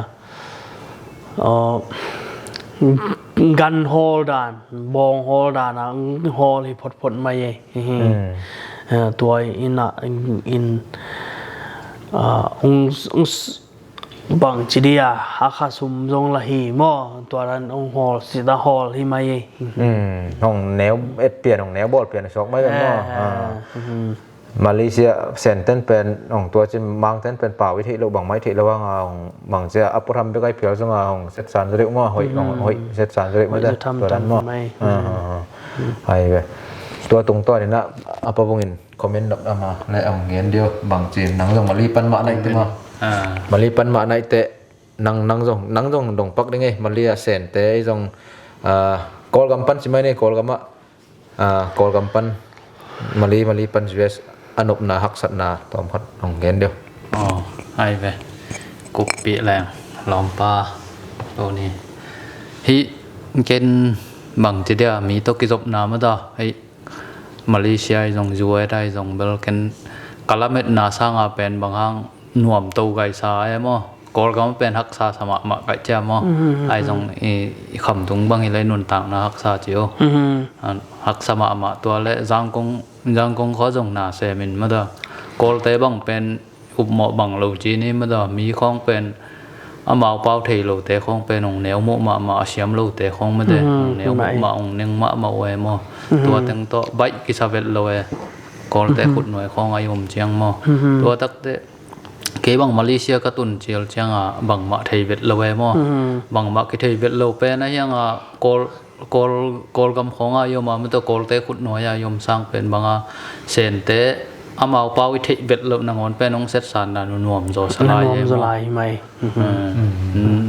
ah, gan hawl dan, bawng hawl dan a hawl hi photphot mai ei. Ah, tua ina in, ah, ung, ung, bangci dia a khasum zong la hi maw, tua dan ung hawl sita hawl hi mai ei. Hong neu et pian, hong neu bawl pian suak mai maw. Malaysia Senten pen hong tua cin Mangten pen pau i theih loh bangmah i theih loh hanga hong bangcia a puatham bek ai phial zonga hong setsan zaw deuh maw, hoih, hong hoih setsan zaw deuh maw, tua dan maw. Ai ve. Tua tungtawn ina a pa vungin comment nop ama le a hong ngen deuh bangci nang zong Mali pan mah naih te maw. Mali pan mah naih te nang, nang zong, nang zong dong pak ding ei, Mali a Sente ei zong, ah, Kawlgam pan ci mai nei, Kawlgam ah, ah, Kawlgam pan, Mali, Mali pan U S a nopna haksatna tawm khat hong gen deuh. Aw, ai ve. Kuppih leng lawmpa Tony. Hih ken bangci dia mi tawh kizopna mah ta hih Malaysia i zong, U S a i zong bel ken ka lametna sanga pen bang hang nuam to kaisa e maw. Kawlgam pen haksa sa mahmah kaih cia maw. Ai zong i, i khamtung bang hi le nuntakna haksa ci uh. Haksa mahmah tua le Zangkong, Zangkong khua zong na semin mah ta. Kawlte bang pen upmawh bang lo ci ni mah ta. Mi khawng pen amau pau thei lote khawng pen hong neu muh mahmah, a siam lote khawng mate, hong neu muh mah, hong neng mahmah uh e maw. Tua teng tawh baih kisa vet lo e. Kawlte khutnuai khawng a i om ciang maw. Tua takte kei bang Malaysia ka tun cial cianga bangmah thei vet lo e maw. Bangmah kithei vet lo pen a hianga Kawl, Kawl, Kawlgam khawnga i om a, mate, Kawlte khutnuai a i om sang pen banga Sente amau pau i theih vet loh nangawn pen hong setsan dan uh nuam zaw sa lai e maw.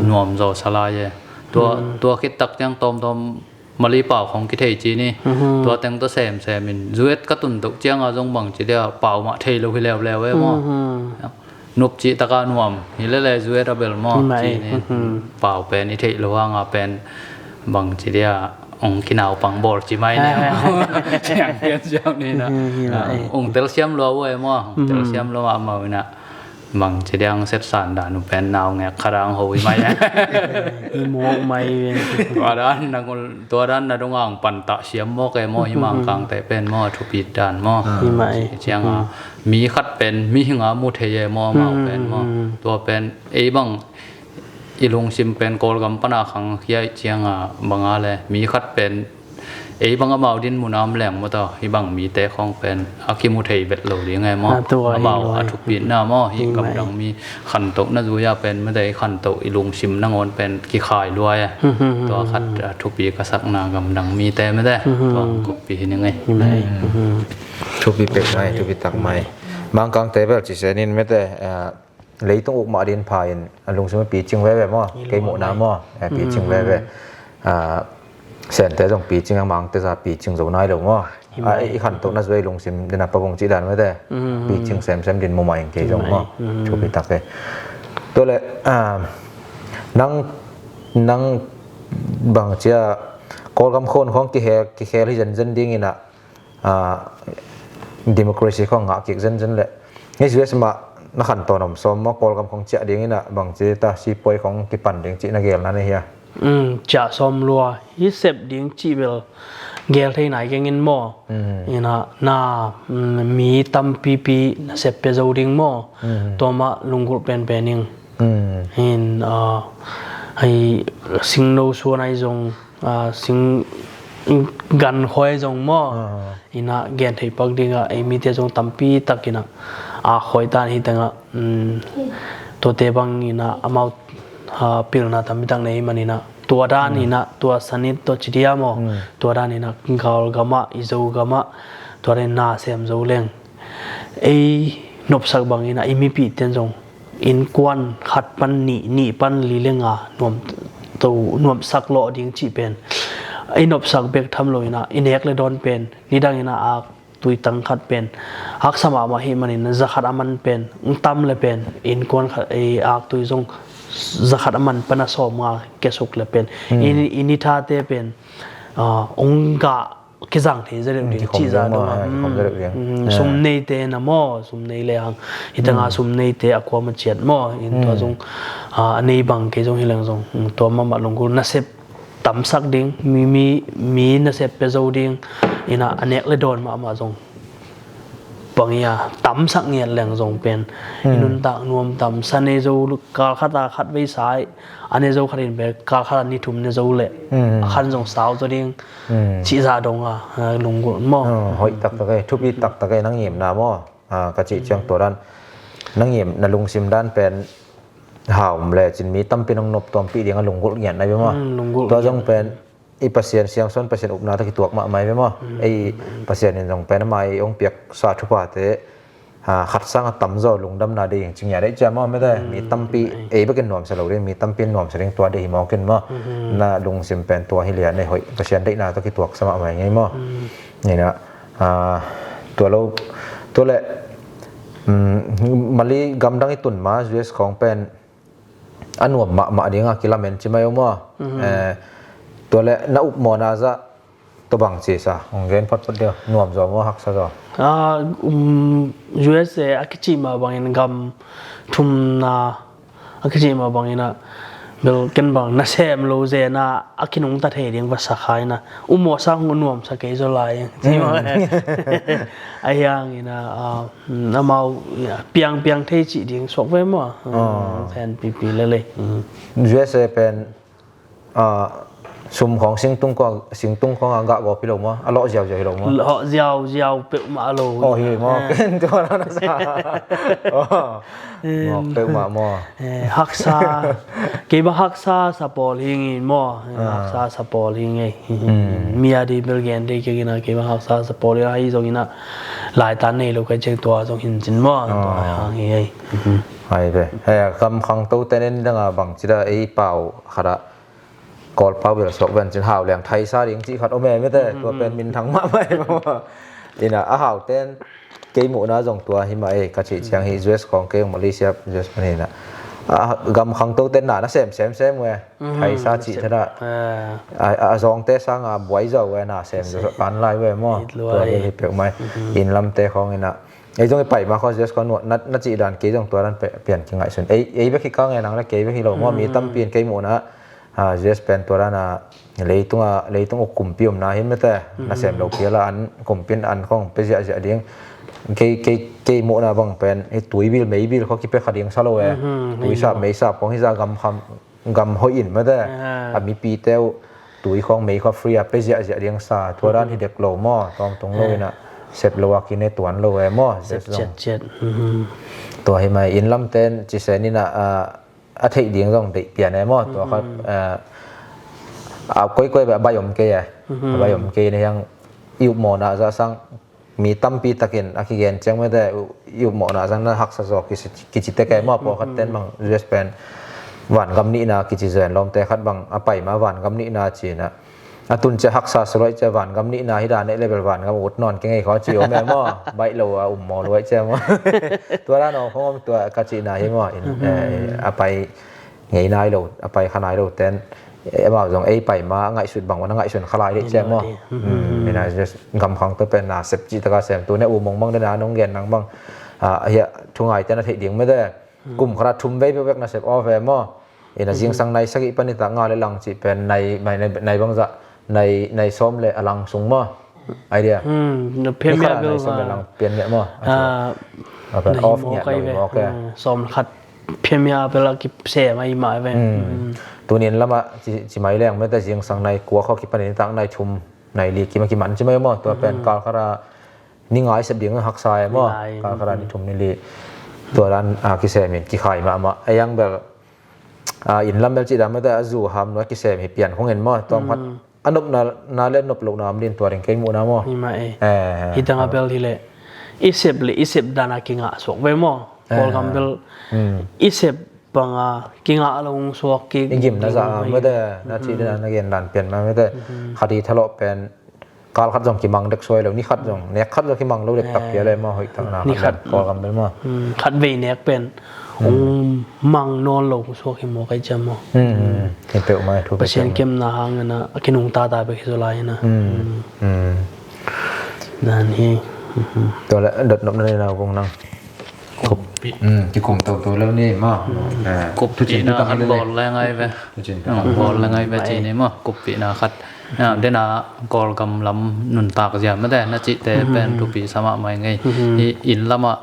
Nuam zaw sa lai e. Tua, tua khit tak ciang tawmtawm Mali pau khawng kithei ci ni. Tua teng tawh semsem in zuet ka tun dok cianga zong bangci dia pau mah thei lo hi leuleu e maw. Nop cih taka nuam hi lele zuet a bel maw ci ni. Pau pen i theih lo hanga pen bangci dia ong kinaupang bawl ci mai ni. Siang pian siam ni na. Ong telsiam lua uh e maw, ong telsiam lua mahmah uh ina. Bangci dia ong setsan dan uh pen naungek khat ang ho i mai e. I mawk mai ve. Tua dan na ngul, tua dan na dong ang pantah siam mawk e maw, i Mangkangte pen maw, a thupit dan maw. Hi mai. Cianga mi khat pen mihinga mu thei e maw, amau pen maw. Tua pen ei bang i lungsim pen Kawlgam pana khangkhia i cianga banga le mi khat pen ei bang amau din muna om leng maw, tua hi bang mite khawng pen a kimu thei vet lo ding e maw. Amau a thupitna maw, hi gamdang mi khantohna zuia pen mate, i khantoh i lungsim nangawn pen kikhai lua e. Tua khat a thupi ka sakna gamdang mite mate. Tua ang koppi hi ning e. Thupi pek mai, thupi tak mai. Mangkangte bel ci se nin mate, leitung uk mah din pha in a lungsim a picing veve maw. Kei muhna maw, picing veve. Sente zong picing a, Mangte za picing zo nai lo maw. I khantohna zuai lungsim dina pavung cih dan mate. Picing semsem din mumah in kei zong maw. Thupi tak e. Tua le nang, nang bangcia Kawlgam khon khawng kikhel, kikhel hi zenzen dingina, democracy khawng ngah kik zenzen le. Hei U S mah na khantawn om sawm maw, Kawlgam khawng ciah dingina bangci ta sipuai khawng kipan ding cih na gelna nei hia? Ciah sawm lua, hi sep ding cih bel gel thei nai kengin maw. Ina na mi tampipi na sep pia zo ding maw. Tua mah lunggulh penpen ing. Hin hei singno suan ai zong, sing gan khuai zong maw. Ina gen thei pak dingah ei mite zong tampi tak ina a khuai tan hi tengah, tuate bang ina amau pilna tampi tak nei maninah tua dan ina tua sanit tua cidia maw. Tua dan ina Kawlgamah i Zogamah tua dan na sem zo leng ei nopsak bang ina i mipihten zong innkuan khat pan nih, nih pan li le nga nuam to, nuamsak lawh ding cih pen i nopsak bek tham lo ina i nek le dawn pen nidang ina aktui tang khat pen haksa mahmah hi manin za khat a man pen ng tam le pen innkuan khat ei aktui zong za khat a man pan a sawm nga kesuk le pen i, i ni thate pen ong gah kizang thei zereuh ding cih zah dong a. Sum neite na maw, sum nei le ang hi tanga sum neite a kuama ciat maw, in tua zong a nei bang kei zong hi leng zong tua mahmah lunggulh nasep tamsak ding, mi, mi, mi nasep pia zo ding ina a nek le dawn mahmah zong bang ia tamsak ngiat leng zong pen i nuntak nuam tam sa nei zo kal khat a khat vei sai a ne zo khat in bek kal khat a ni thum ne zo le a khan zong sau zo ding cih zah dong a lunggulh maw. Hoih taktak e, thupi taktak e, nang ngimna maw. Ka cih ciang tua dan nang ngim na lungsim dan pen hau le cin mi tampi nong nop tuampih ding a lunggulh ngiat na bia maw. Tua zong pen i Pasian siangsawn Pasian upna ta kituak mahmah i bia maw. Ei Pasian in zong pen amah i ong piaksa thuphate khat sang a tamzaw lungdamna ding cingia deih cia maw mete mi tampi ei bekin nuamsa lo ding mi tampi nuamsa ding tua deih hi mawkin maw. Na lungsim pen tua hi lian ei hoih Pasian deihna tawh kituaksa mahmah ngei maw. Nina tua lo tua le Mali gamdang i tun ma U S khawng pen a nuam mahmah dinga kilamen ci mai uh maw. Tua le na upmawhna zah tua bang ci sa hong gen photphot deuh nuam zaw maw haksa zaw. U S A a kici mah bangin gam thumna a kici mah bangin ah Bel ken bang nasem lo zen a a kinungta thei ding va sa kha ina, um maw sang hong nuamsa kei zaw lai ing ci maw. A hiang ina, a, amau piangpiang thei cih ding suak ve maw. Zen pipi lele. U S A pen, a, sum khawng singtung khawng, singtung khawng a gah gawp hi lo maw, a lawh ziauziau hi lo maw? Lawh ziauziau peuhmah lo. Aw hi maw. Ken tua na na sa. Mawk peuhmah maw? Haksa, kei bang haksa sa pawl hi ngei maw? Haksa sa pawl hi ngei. Mi a di bel gen dei kei ina, kei bang haksa sa pawl hi a, hi zong ina laitan nei lo kai ciang tua zong hin cin maw? Tua hang hi ei. Hai ve. Hei, kam khangto ten en danga bang cida ei pau khada Kawl pau bel suak ven cin hau leng thaisa ding cih khat om e mete, tua pen minthang mahmah e maw? Ina a hau ten kei muhna zong tua hi mah ei, ka cih ciang hi U S khawng kei ong Malaysia U S pan hi ina, a, gam khangto ten na na sem sem sem ve. Thaisa cih thada a, a zawngte sanga buai zaw ve, na sem zaw pan lai ve maw? Tua ve hi peuh mai. Inn lamte khawng ina ei zong i pai ma khaw U S khawng nuah na, na cih dan kei zong tua dan pian kingaihsun. Ei, ei bek hi ka ngen ang le kei bek hi lo maw? Mi tampi in kei muhna, a, U S pen tua dan a leitung a, leitung uk kumpi omna hi mete, nasem lo piala an kumpi in an khawng pe ziahziah ding. Kei, kei, kei muhna bang pen hi tui bil mei bil khawng kipe kha ding sa lo e. Tui sap mei sap khawng hi za gam kham, gam hoih in mete, a mipite uh tui khawng mei khawng free a pe ziahziah ding sa, tua dan hi dek lo maw? Tawngtung lo ina sep lo a kine tuan lo e maw? Sep ciatciat. Tua hi mai, inn lamten cisen ina, a, a theih ding zong deih pian e maw? Tua khat, a, a koikoi a bai om kei e. A bai om kei na hiang i upmawhna zah sang mi tampi takin a kigen ciang mete i upmawhna zah na haksa zaw kici, kici tek e maw? Pawlkhat ten bang U S pen vangam nihna kici zen lawmte khat bang a pai ma vangam nihna cina. A tun cia haksa suluai cia vangam nihna hi dan eh level vangam ut nawn kei ngei khaw ci om e maw? Baih lo a um maw luai cia maw? Tua dan aw khong om tua ka cihna hi maw? In, eh, a pai ngei nai lo, a pai kha nai lo ten, eh, amau zong ei pai ma a ngaihsut bang wan a ngaihsun kha lai dih cia maw? Mina just gam khang tu pen na sep cih taka sem tu ne u mong mang dena nong gen nang bang, ah, hia thungai ten a theih ding mete. Kum khat a thum vei bek bek na sep aw ve maw? Ina zingsang nai sagih pan nitak nga le lang cih pen nai, nai, nai bangzah, nai, nai sawm le a lang sung maw? Idea. Ni khat a nai sawm le lang pian ngiah maw? Off ngiah lo maw ke. Sawm le khat pian ngiah a bel a kisem a i mah ve. Tunin lamah ci, ci mai leng mete zingsang nai kua khaw kipan nitak nai thum, nai li kim a kiman ci mai maw? Tua pen kal khat a ni nga i sep ding haksa e maw? Kal khat a ni thum ni li. Tua dan a kisem in kikhai mahmah. A yang bel, a, inn lam bel cih dan mete a zu ham nuai kisem hi pian khong in maw? Tuam khat a nopna na le nop lohna om din tua ring kei muhna maw? Hi mah e. Hi tang a bel hi le i sep le i sep dan a kingah suak ve maw? Kawlgam bel i sep bang a kingah lo hong suak kik i gimna zah a mete na cih dan a na gen dan pian ma mete. Khat i thalawh pen kal khat zong kimang dek suai lo, ni khat zong, nek khat zong kimang lo dek tak pia le maw, hoih tak na khat kawlgam bel maw? Khat vei nek pen hong mang nawn lo suak hi maw kai cia maw? Hi peuh mai thu. Pasian kemna hang ina a kinungta ta bek hi zaw lai ina. Dan hi. Tua le dot nop na nei nau kong nang. Kuppih. Kikum toto lo ni maw? Kuppihna khat bawl le ngai ve. Bawl le ngai ve ci ni maw? Kuppihna khat. Dena Kawlgam lam nuntak zia mete na cihte pen thupi sa mahmah ing ei. Hi inn lamah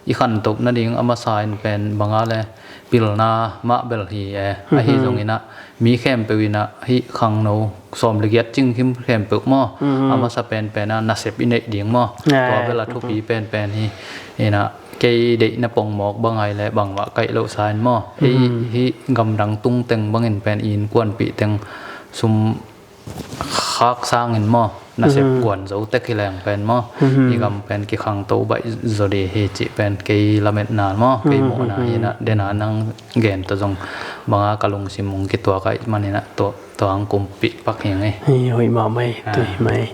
i khantoh nading a masa in pen banga le pilna mah bel hi e. Ahi zong ina mi khempeuh ina hi khangno sawm le giat cing khim khempeuh maw? A masa penpen a nasep i neih ding maw? Tua bel a thupi penpen hi. Ina kei deihna pongmawk bangai le bangvah kaih loh sa in maw? Ei hi gamdang tungteng bangin pen i innkuanpih teng sum khak sangin maw? Nasep guan zo tek hi leng pen maw? I gam pen kikhangto baih zaw di hi cih pen kei lametna maw? Kei muhna hi na dena nang gen ta zong banga ka lungsim hong kituak ahih manin a tua, tua hong kumpih pak hi ngei. Hi hoih mahmah hi, tui hi mah hi.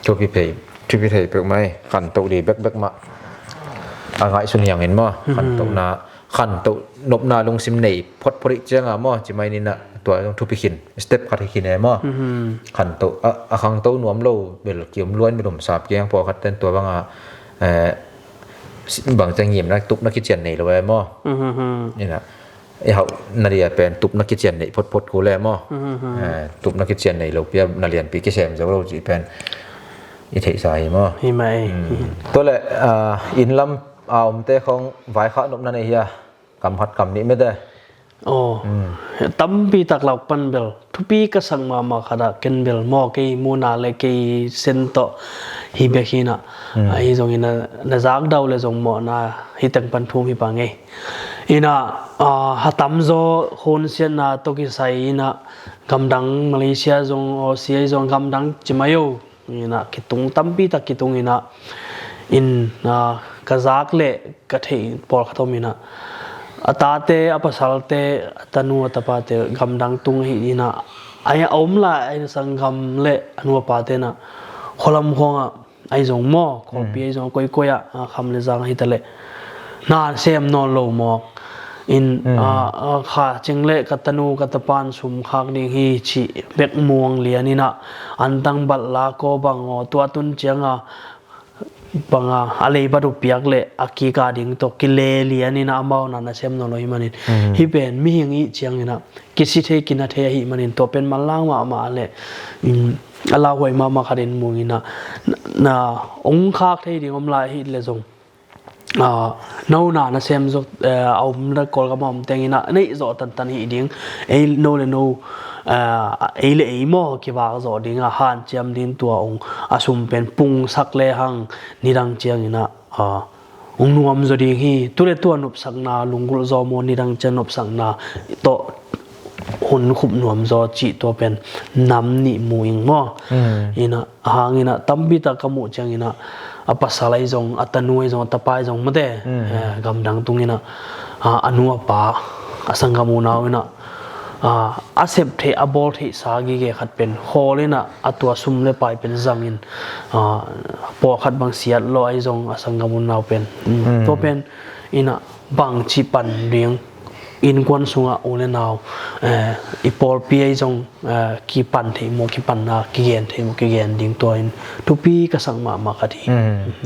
Thupi thei, thupi thei peuh mah hi, khantoh di bekbek mah. A ngaihsun hiangin maw, khantohna, khantoh nopna lungsim nei photphot ih cianga maw, ci mai nina tua zong thupi khin, step khat hi khin e maw. Khantoh, a, a khangto nuam lo bel kiom luan milum sap kiang pawlkhat ten tua banga, eh, bang ciang ngimna tupna kician nei lo e maw. Ina i hauh na dia pen tupna kician nei photphot kul e maw. Tupna kician nei lo pia na lianpi kisem zo lo cih pen i theihsa hi maw. Hi mah ei. Tua le, inn lam a omte khong vaikhak nopna nei hia? Kam khat kam nih mete. Aw, tampi tak lak pan bel thupi ka sak mahmah khat ah ken bel maw, kei muna le kei sen tawh hi bek hi inah. Ahi zongin na zak dau le zong mawhna hi teng pan thum hi pah ngei. Inah a tamzaw khunsiatna tawh kisai inah gamdang Malaysia zong, Aussie zong, gamdang ci mai o. Inah kitung, tampi tak kitung inah in ka zak le ka theih pawlkhat om inah a tate, a pasalte, a tanu, a tapate gamdang tung ahi inah a om lai a sanggam le a nu a pate inah khualam khawngah ahi zong maw, khuapi ahi zong koikoi ah kham le zang ahi ta leh na sem nawn lo mawk. In kha cing le ka tanu ka tapan sum khak ding hi cih bek muang lian inah antang balh la kaw bang aw, tua tun cianga banga a leibat uh piak le a kika ding tawh kile lian inah amau na na sem nawn lo hi manin. Hi pen mihing ih ciang inah kisi thei kina thei ahi manin tua pen manlang mahmah le a lauhuai mahmah khat in mung inah na ong khak thei ding om lai ahi le zong nona nasem zok a om le Kawlgam a om teng inah neih zawh tantan hi ding. Ei no le no, ei le ei maw kivak zawh ding a hanciam ding tua ong a sum pen pungsak le hang nidang ciang inah ong nuam zaw ding hi. Tu le tua nopsakna lunggulh zaw maw, nidang ciang nopsakna tawh hun khup nuam zaw cih tua pen nam nih mu ing maw. Inah a hang inah tampi tak ka muh ciang inah a pasal ahi zong, a tanu ahi zong, a tapa ahi zong mate gamdang tung inah a nu a pa a sanggam unau inah a sep theih, a bawl theihsa gige khat pen khawl inah a tua sum le pai pen zang in pawlkhat bang siat lawh ahi zong a sanggam unau pen tua pen inah bangci pan ding innkuan sungah u le nau i pawlpi ahi zong kipan thei maw, kipanna kigen thei maw, kigen ding tua in thupi ka sak mahmah khat hi.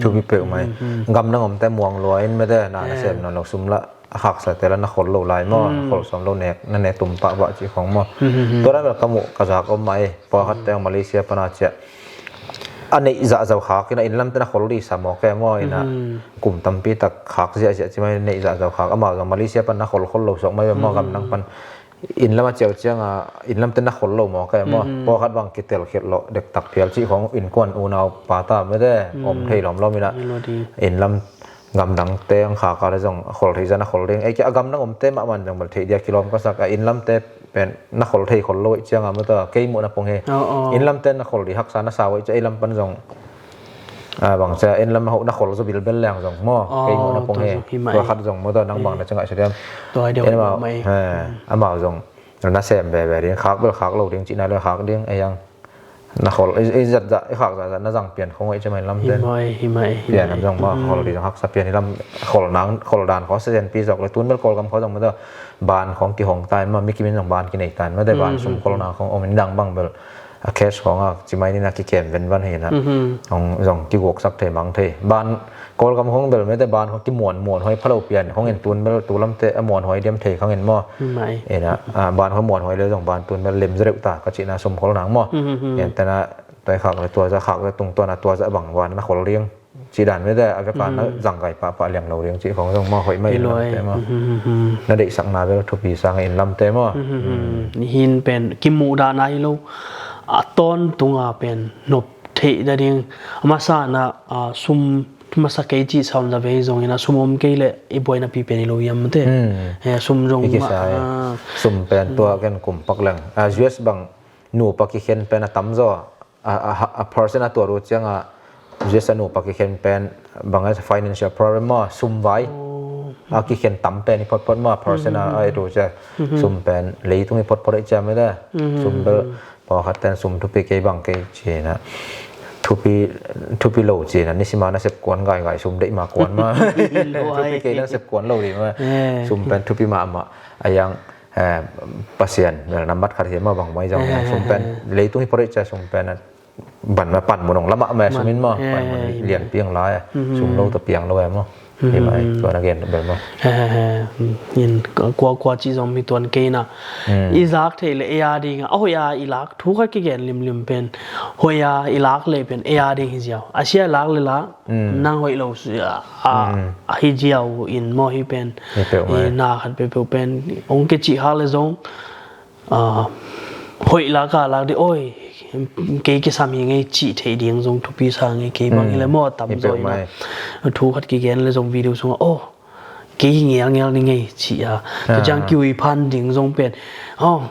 Thupi peuh mai. Gamdang omte muang lua in mete na nasem nawn lo sum lah a khaksa te la na khol lo lai maw, khol sawm lo nek na nek tum pah bah cih khong maw. Tua dan bel ka muh ka zak om mah ei. Pawlkhat te ang Malaysia pana ciah a neih zahzau khak inah inn lamte na khol dih sa maw ke maw inah kum tampi tak khak ziahziah ci mai neih zahzau khak amau zong Malaysia pan na khol khol lo suak mai maw gamdang pan inn lam a ciau cianga inn lamte na khol lo maw ke maw. Pawlkhat bang kitel khit lo dektak phial cih khong innkuan unau pata mete om thei lawmlawm inah inn lam gamdangte ang khak a le zong a khol thei zan a khol ding. Ei kia a gamdang omte mahman zong bel theih dia kilawm ka sak a inn lamte pen na khol thei khol lo ih cianga mata kei muh na pong he. Inn lamte na khol dih haksa na sau ih cia ei lam pan zong a bang cia inn lam ho na khol zo bilbel leng zong maw kei muh na pong he. Tua khat zong mata nang bang na ciangah sa diam. Amau zong na sem veve ding khak bel khak lo ding cihna le khak ding ei ang. Na khol i zat zat i khak zat zat na zang pian khong i cemai lam den. Hi mai hi mai. Pian lam zong ma khol di zong haksa pian i lam khol nang khol dan kho se zen pi zok le tun bel Kawlgam kho zong ma da ban khong ki hong tai ma mi kimin zong ban ki nei tan ma de ban sum khol nang khong om in dang bang bel a cash khong a cimai ni na ki kem ven van hi na. Hong zong ki gok sak thei mang thei ban Kawlgam khong bel mete ban khong ki muan muan hoi phalo pian khong in tun bel tu lamte a muan hoi diam thei khang in maw. Ena ban khong muan hoi le zong ban tun bel lem zereuh ta ka cihna sum khol nang maw. En tena toi khak le tua za khak le tung tuana tua za bang wan na khol riang cih dan mete a veka na zang gai pah pah liang lo riang cih khong zong maw hoih mai in lamte maw. Na deihsakna bel thupi sang in lamte maw. Hin pen ki muh dan a hi lo a tawn tunga pen nop theih da ding a masa na sum masa kei cih sawn za vei zongin a sum om kei le i buaina pi pen i lo hiam mate. Sum zong ma sum pen tua ken kum pak leng a US bang nupa kikhen pen a tam zaw a person a tuat uh cianga US a nupa kikhen pen bang a financial problem maw sum vai a kikhen tam pen i photphot maw person a i tu cia sum pen leitung i photphot i cia mete sum bel Pawlkhat ten sum thupi kei bang kei cina thupi thupi lo cina nisima na sep kuan gai gai sum deih ma kuan ma thupi kei na sep kuan lo di ma sum pen thupi ma ma a yang Pasian mel na mat khat hi ma bang mai zong sum pen leitung hi pori cha sum pen ban ma pan munong lama ma sum in ma pan mun lian piang lai sum lo to piang lo ma Hi mai, tua na gen bel maw. He, he, he. In, kua, kua cih zong mi tuan kei na. I zak theih le ei a ding a hoih a i lak thu khat kigen limlim pen. Hoih a i lak le pen ei a ding hi ziau. A sia i lak le la, nang hoih lo si a, a, a hi ziau in maw hi pen. Hi peuh mai. I na khat peuhpeuh pen. Ong ke cih hak le zong. Ah, hoih lak a lak dih, oi, kei kisam hi ngei cih theih ding zong thupi sa ngei kei bang hi le maw tam zaw ina. Thu khat kigen le zong video sungah, oh, kei hi ngelngel ni ngei cih a. Tua ciang kiui phan ding zong pen, oh,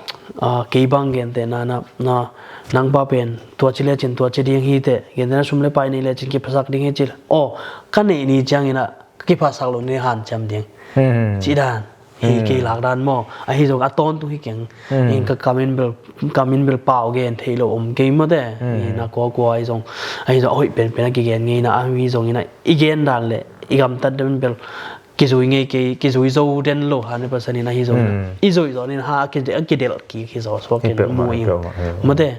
ah, kei bang gente na, na, na, nang pa pen, tua ci le cin, tua ci ding hi te, gente na sum le pai nei le cin kiphasak ding hi ci le. Oh, ka neih ni ciang ina, ka kiphasak lo ni hanciam ding. Cih dan. Hi kei lak dan maw. Ahi zong a tawntung hi keng. In ka kamin bel, kamin bel pau gen thei lo om kei maw te. In a kua kua ahi zong. Ahi zong a hoih penpen a kigen ngei na ahi zong in a i gen dan le i gamtat dan bel kizui ngei kei, kizui zo den lo ha ne pasan in ahi zong. I zoi zon in ha a kidelh kik hi zaw suak in mu ing. Maw te.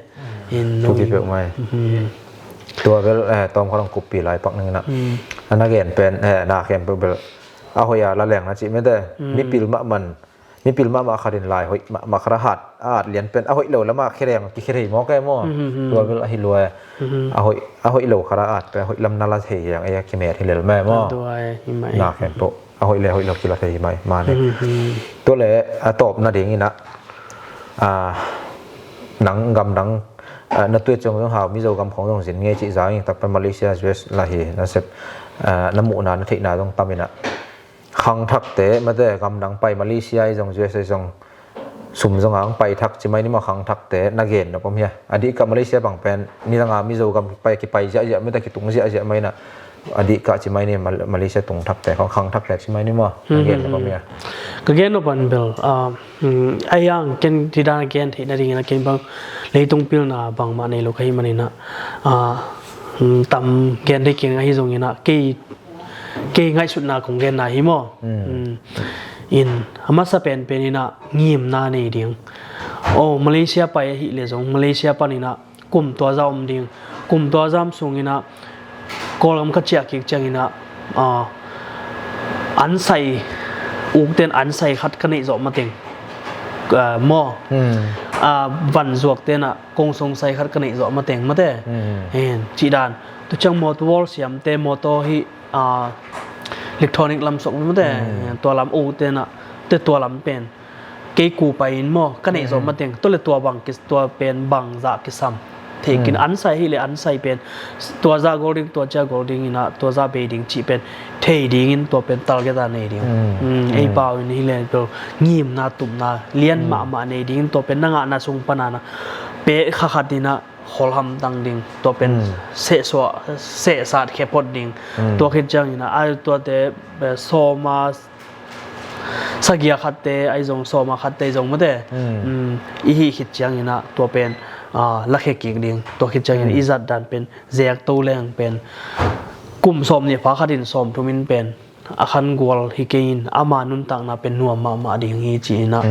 In no. Thupi peuh mai. Tua bel, eh, tawm khat hong kuppi lai pak nang in a. A na gen pen, eh, na gen peuh bel. A hoih a la leng na cih mete, mipil mahmah, mipil mahmah khat in lai hoih mahmah khat a hat, a at lian pen, a hoih lo lam a khe leng, kikhe thei maw kei maw. Tua bel ahi lua e. A hoih, a hoih lo khat a at pen, a hoih lam na la thei hiang, ei a kimet hi lel mai maw. Na khen peuh, a hoih le hoih lo kila thei hi mai, mah ne. Tua le, a tawp na ding in a, a, nang gam dang, a, na tuai ciang zong hau, Mizo gam khong zong zin ngei cih zang ing tak pen Malaysia, U S la hi, na sep, a, na muhna, na theihna zong tam in a. Khangthakte, mate, gamdang pai Malaysia i zong, U S a i zong, sum zong ang pai thak ci mai ni maw khangthakte, na gen nop om hia. A dih ka Malaysia bang pen, ni dang a Mizo gam pai kipai ziahziah, mate kitung ziahziah mai na. A dih ka ci mai ni Mal-, Malaysia tung thakte, khang, khangthakte ci mai ni maw, na gen nop om hia. Ka gen nop an bel, ah, mm, a yang ken ti dan a gen theih na ding in a ken bang, leitung pilna bangmah nei lo ka hi man in a, ah, mm, tam gen dei keng ahi zong in a, kei Kei ngaihsutna kong genna hi maw. In a masa penpen in a ngimna nei ding. Oh, Malaysia pai ahih le zong Malaysia pan in a kum tua za om ding. Kum tua za om sung in a Kawlgam ka ciah kik ciang in a, ah, ansai, ukten ansai khat ka neih zawh mateng, ah, maw. Ah, van zuakten a kong song sai khat ka neih zawh mateng mate. Cih dan. Tu ciang mawtaw wall siamte mawtaw hi ah, electronic lam suak mate, tua lam u tena, te tua lam pen. Kei ku pai in maw, ka neih zawh mateng, tua le tua bang ki, tua pen bang zah kisam. Thei kin ansai hi le ansai pen, tua zah gol ding, tua cia gol ding in a, tua zah bei ding cih pen, thei ding in tua pen target a nei ding. Ei pau in hi le, tua ngimna, tupna, lian mahmah nei ding in tua pen, na ngahna sung pan a na, pe kha khat in a, khawl hamtang ding, tua pen sehsuah, sehsat khe phot ding. Tua khit ciangin a, ai tuate, eh, sawma, sagia khatte, ai zong sawma khatte zong mate. I hih khit ciangin a, tua pen, ah, la khe kik ding. Tua khit ciangin i zat dan pen, zek to leng pen. Kum sawm nih pha khatin sawm thumin pen. A khan gual hi kei in, ama nuntakna pen nuam mahmah ding hi ci in a.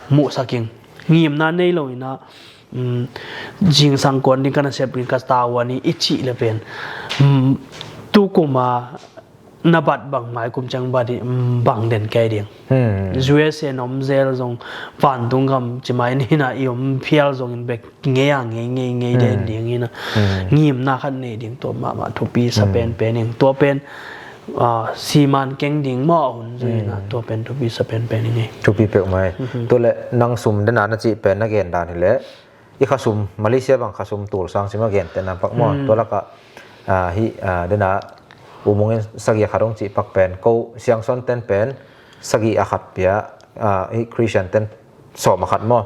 Muhsak ing. Ngimna nei lo in a, um, zingsang kuan ding ka nasep ding ka tavuan i, i cih le pen. Um, tu kum a na bat bang mai kum ciang bat i, um, bang den kei ding. U S A na om zel zong vantung gam ci mai ni na i om phial zong in bek ngei a ngei ngei ngei den ding in a. Ngimna khat nei ding tua mahmah thupi sa pen pen ing. Tua pen, ah, siman keng ding maw a hun zui in a. Tua pen thupi sa pen pen ing ei. Thupi peuh mai. Tua le nang sum dena na cih pen na gen dan hi le. I khasum, Malaysia bang khasum tul sang cima gen tena pak maw. Tua laka, ah, hi, ah, dena umungin sagih a khat hong cih pak pen, ko siangson ten pen, sagih a khat pia, ah, hi Christian ten sawm a khat maw.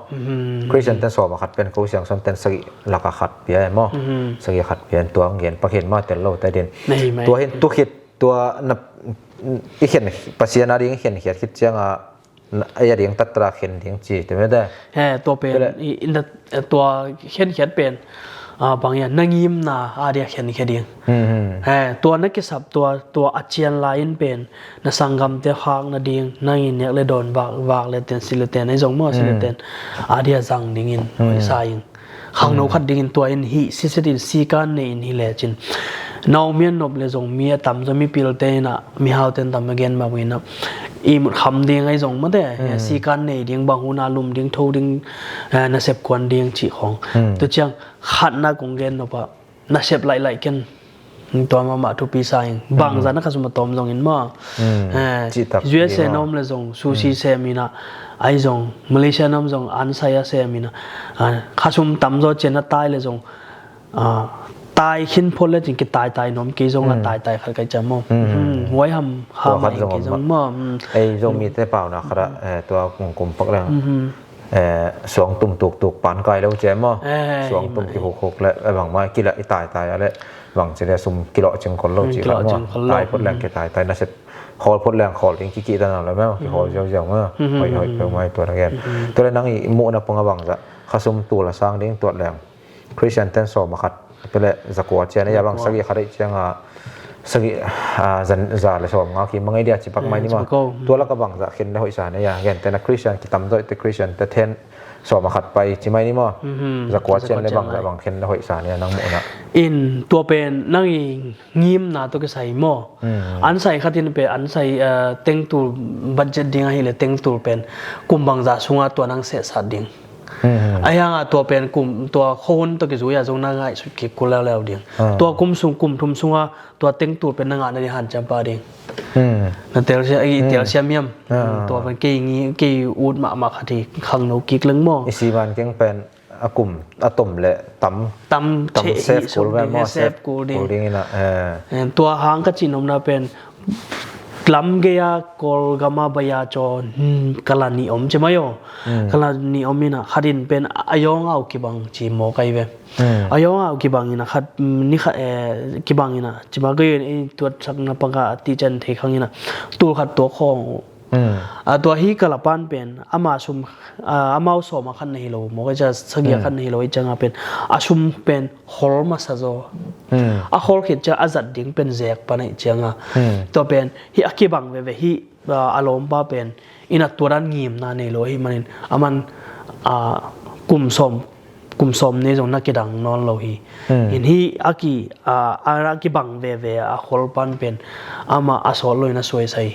Christian ten sawm a khat pen, ko siangson ten sagih laka khat pia maw. Sagih a khat pia, tua hong gen pak hin maw, tel lo ta din. Tua hin tukhit, tua na, i khen, Pasian a ding i khen khiat khit cianga, ei a ding tatra khen ding ci te mete. He, tua pen, i, in the, tua khen khiat pen, ah, bang ia, na ngimna a dia khen khiat ding. He, tua na kisap tua, tua a cian lai in pen, na sanggamte khak na ding, nang in nek le dawn vak, vak le ten, si le ten, ei zong maw, si le ten, a dia zang ding in, sa ing. Khangno khat dingin tua in hih siset in sikan nei in hi lecin. Na om hian nop le zong mi a tamzaw mipilte inah mihaute in tam a gen bang inah ihmut kham ding ahi zong mate, sikan nei ding, bang huna lum ding, tho ding, nasep kuan ding cih khawng. Tua ciang khatna kong gen nop ah nasep laih laih ken. Tua mahmah thupi sa ing. Bangzah na khasum a tawm zongin maw? U S A na om le zong sushi sem inah, ahi zong Malaysia na om zong ansai a sem inah, khasum tamzaw cian a tai le zong tai khin phot le cin kitaitai nuam kei zong la taitai khat kai ciam maw? Huai ham ha ma ing kei zong maw? Ei Zomite pauna khat ah tua kungkum pak leng suang tum tuktuk pan kai lo ciam maw? Suang tum kihukhuk le bangmah kila i taitai a le bang ci le sum kilawh cing khol lo cih khat maw? Tai phot leng kitaitai, nasep khawl phot leng khawl ding kikih dan lo maw? Kikhawl ziauziau maw? Hoih hoih peuhmah tua na gen. Tua le nang i muhna panga bangzah khasum tul a sang ding tuat leng Christian ten sawm a khat pele zakua cian a ia bang sagih khat ei cianga sagih za le sawm nga ki mangai dia cipak mai ni maw? Tua laka bangzah khen le hoih sa na ia, gen tena Christian kitamzaw te Christian te ten sawm a khat pai ci mai ni maw? Zakua cian le bangzah bang khen le hoih sa na ia nang muhna? In tua pen nang i ngimna tawh kisai maw? Ansai khat in pen ansai tengtul budget ding ahih le tengtul pen kum bangzah sunga tua nang sehsat ding. Ahi hanga tua pen kum tua khuahun tawh kizui a zong na ngaihsut kik kul leuleu ding. Tua kum sung kum thum sunga tua tengtul pen na ngah nading hanciam pah ding. Na telsiam hiam? Tua pen kei ut mahmah khat hi, khangno kik leng maw? I siman keng pen a kum a tom le tam tam sef kul ve maw? Sef kul ding. Tua hang ka cih nopna pen lam gei a Kawlgam a bai a caw kala nih om ci mai aw. Kala nih om inah khat in pen a yawng au kibang ci mawk ahi ve. A yawng au kibang inah khat ni khat kibang inah ci mawk ahi ve. Tuatsakna paka a tihcian thei khang inah tul khat tuak khawng uh. Tua hi kala pan pen ama sum amau sawm a khat na hi lo mawk ahi cia sagih a khat na hi lo ahi cianga pen a sum pen khol masa zaw. A khol khit cia a zat ding pen zek pan ahi cianga tua pen hi a kibang veve hi. A lawmpa pen inah tua dan ngimna nei lo ahi manin aman kum sawm kum sawm nei zong na kidang nawn lo hi. In hi a ki a kibang veve a khol pan pen ama a sawt lo in a suaisai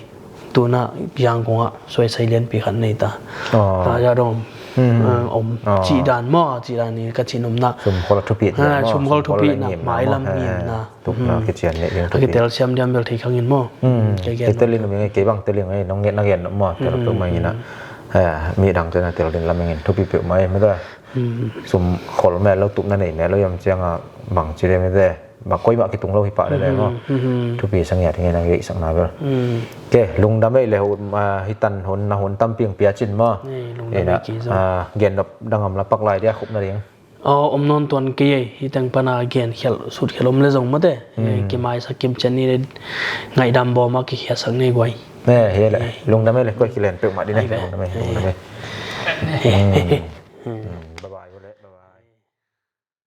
tuna Yangon ah suaisai lianpi khat nei ta. Ta ya dong om cih dan maw? Cih dan in ka cih nopna sumkhol a thupit sumkhol thupitna mailam ngimna. Tukna kician leh ding a kitel siam diam bel thei khangin maw? Kei telin umi ngai kei bang telin ngai nong nget na gen maw? Tel peuh mai ngina. Mi dang tena tel din lamengin thupi peuh mai mete. Sum khol mel lo, tupna nei mel lo, yam cianga bang ci le mete. Bang koimah kitung lo hi pah le le maw? Thupi sangiat hi ngai nang geihsakna bel. Ke lungdam ei le hitan hun na hun tamping piacin maw? Ina gen nop dangam la pak lai dia khupna ding. Aw, om nawn tuan kei ei, hi teng pana gen khial sut khial om le zong mate. Kimaisak kimcian ni le ngaihdam bawma kikhiasak nei guai. Hi le lungdam ei le koi kilen peuhmah dine. Lungdam ei, lungdam ei.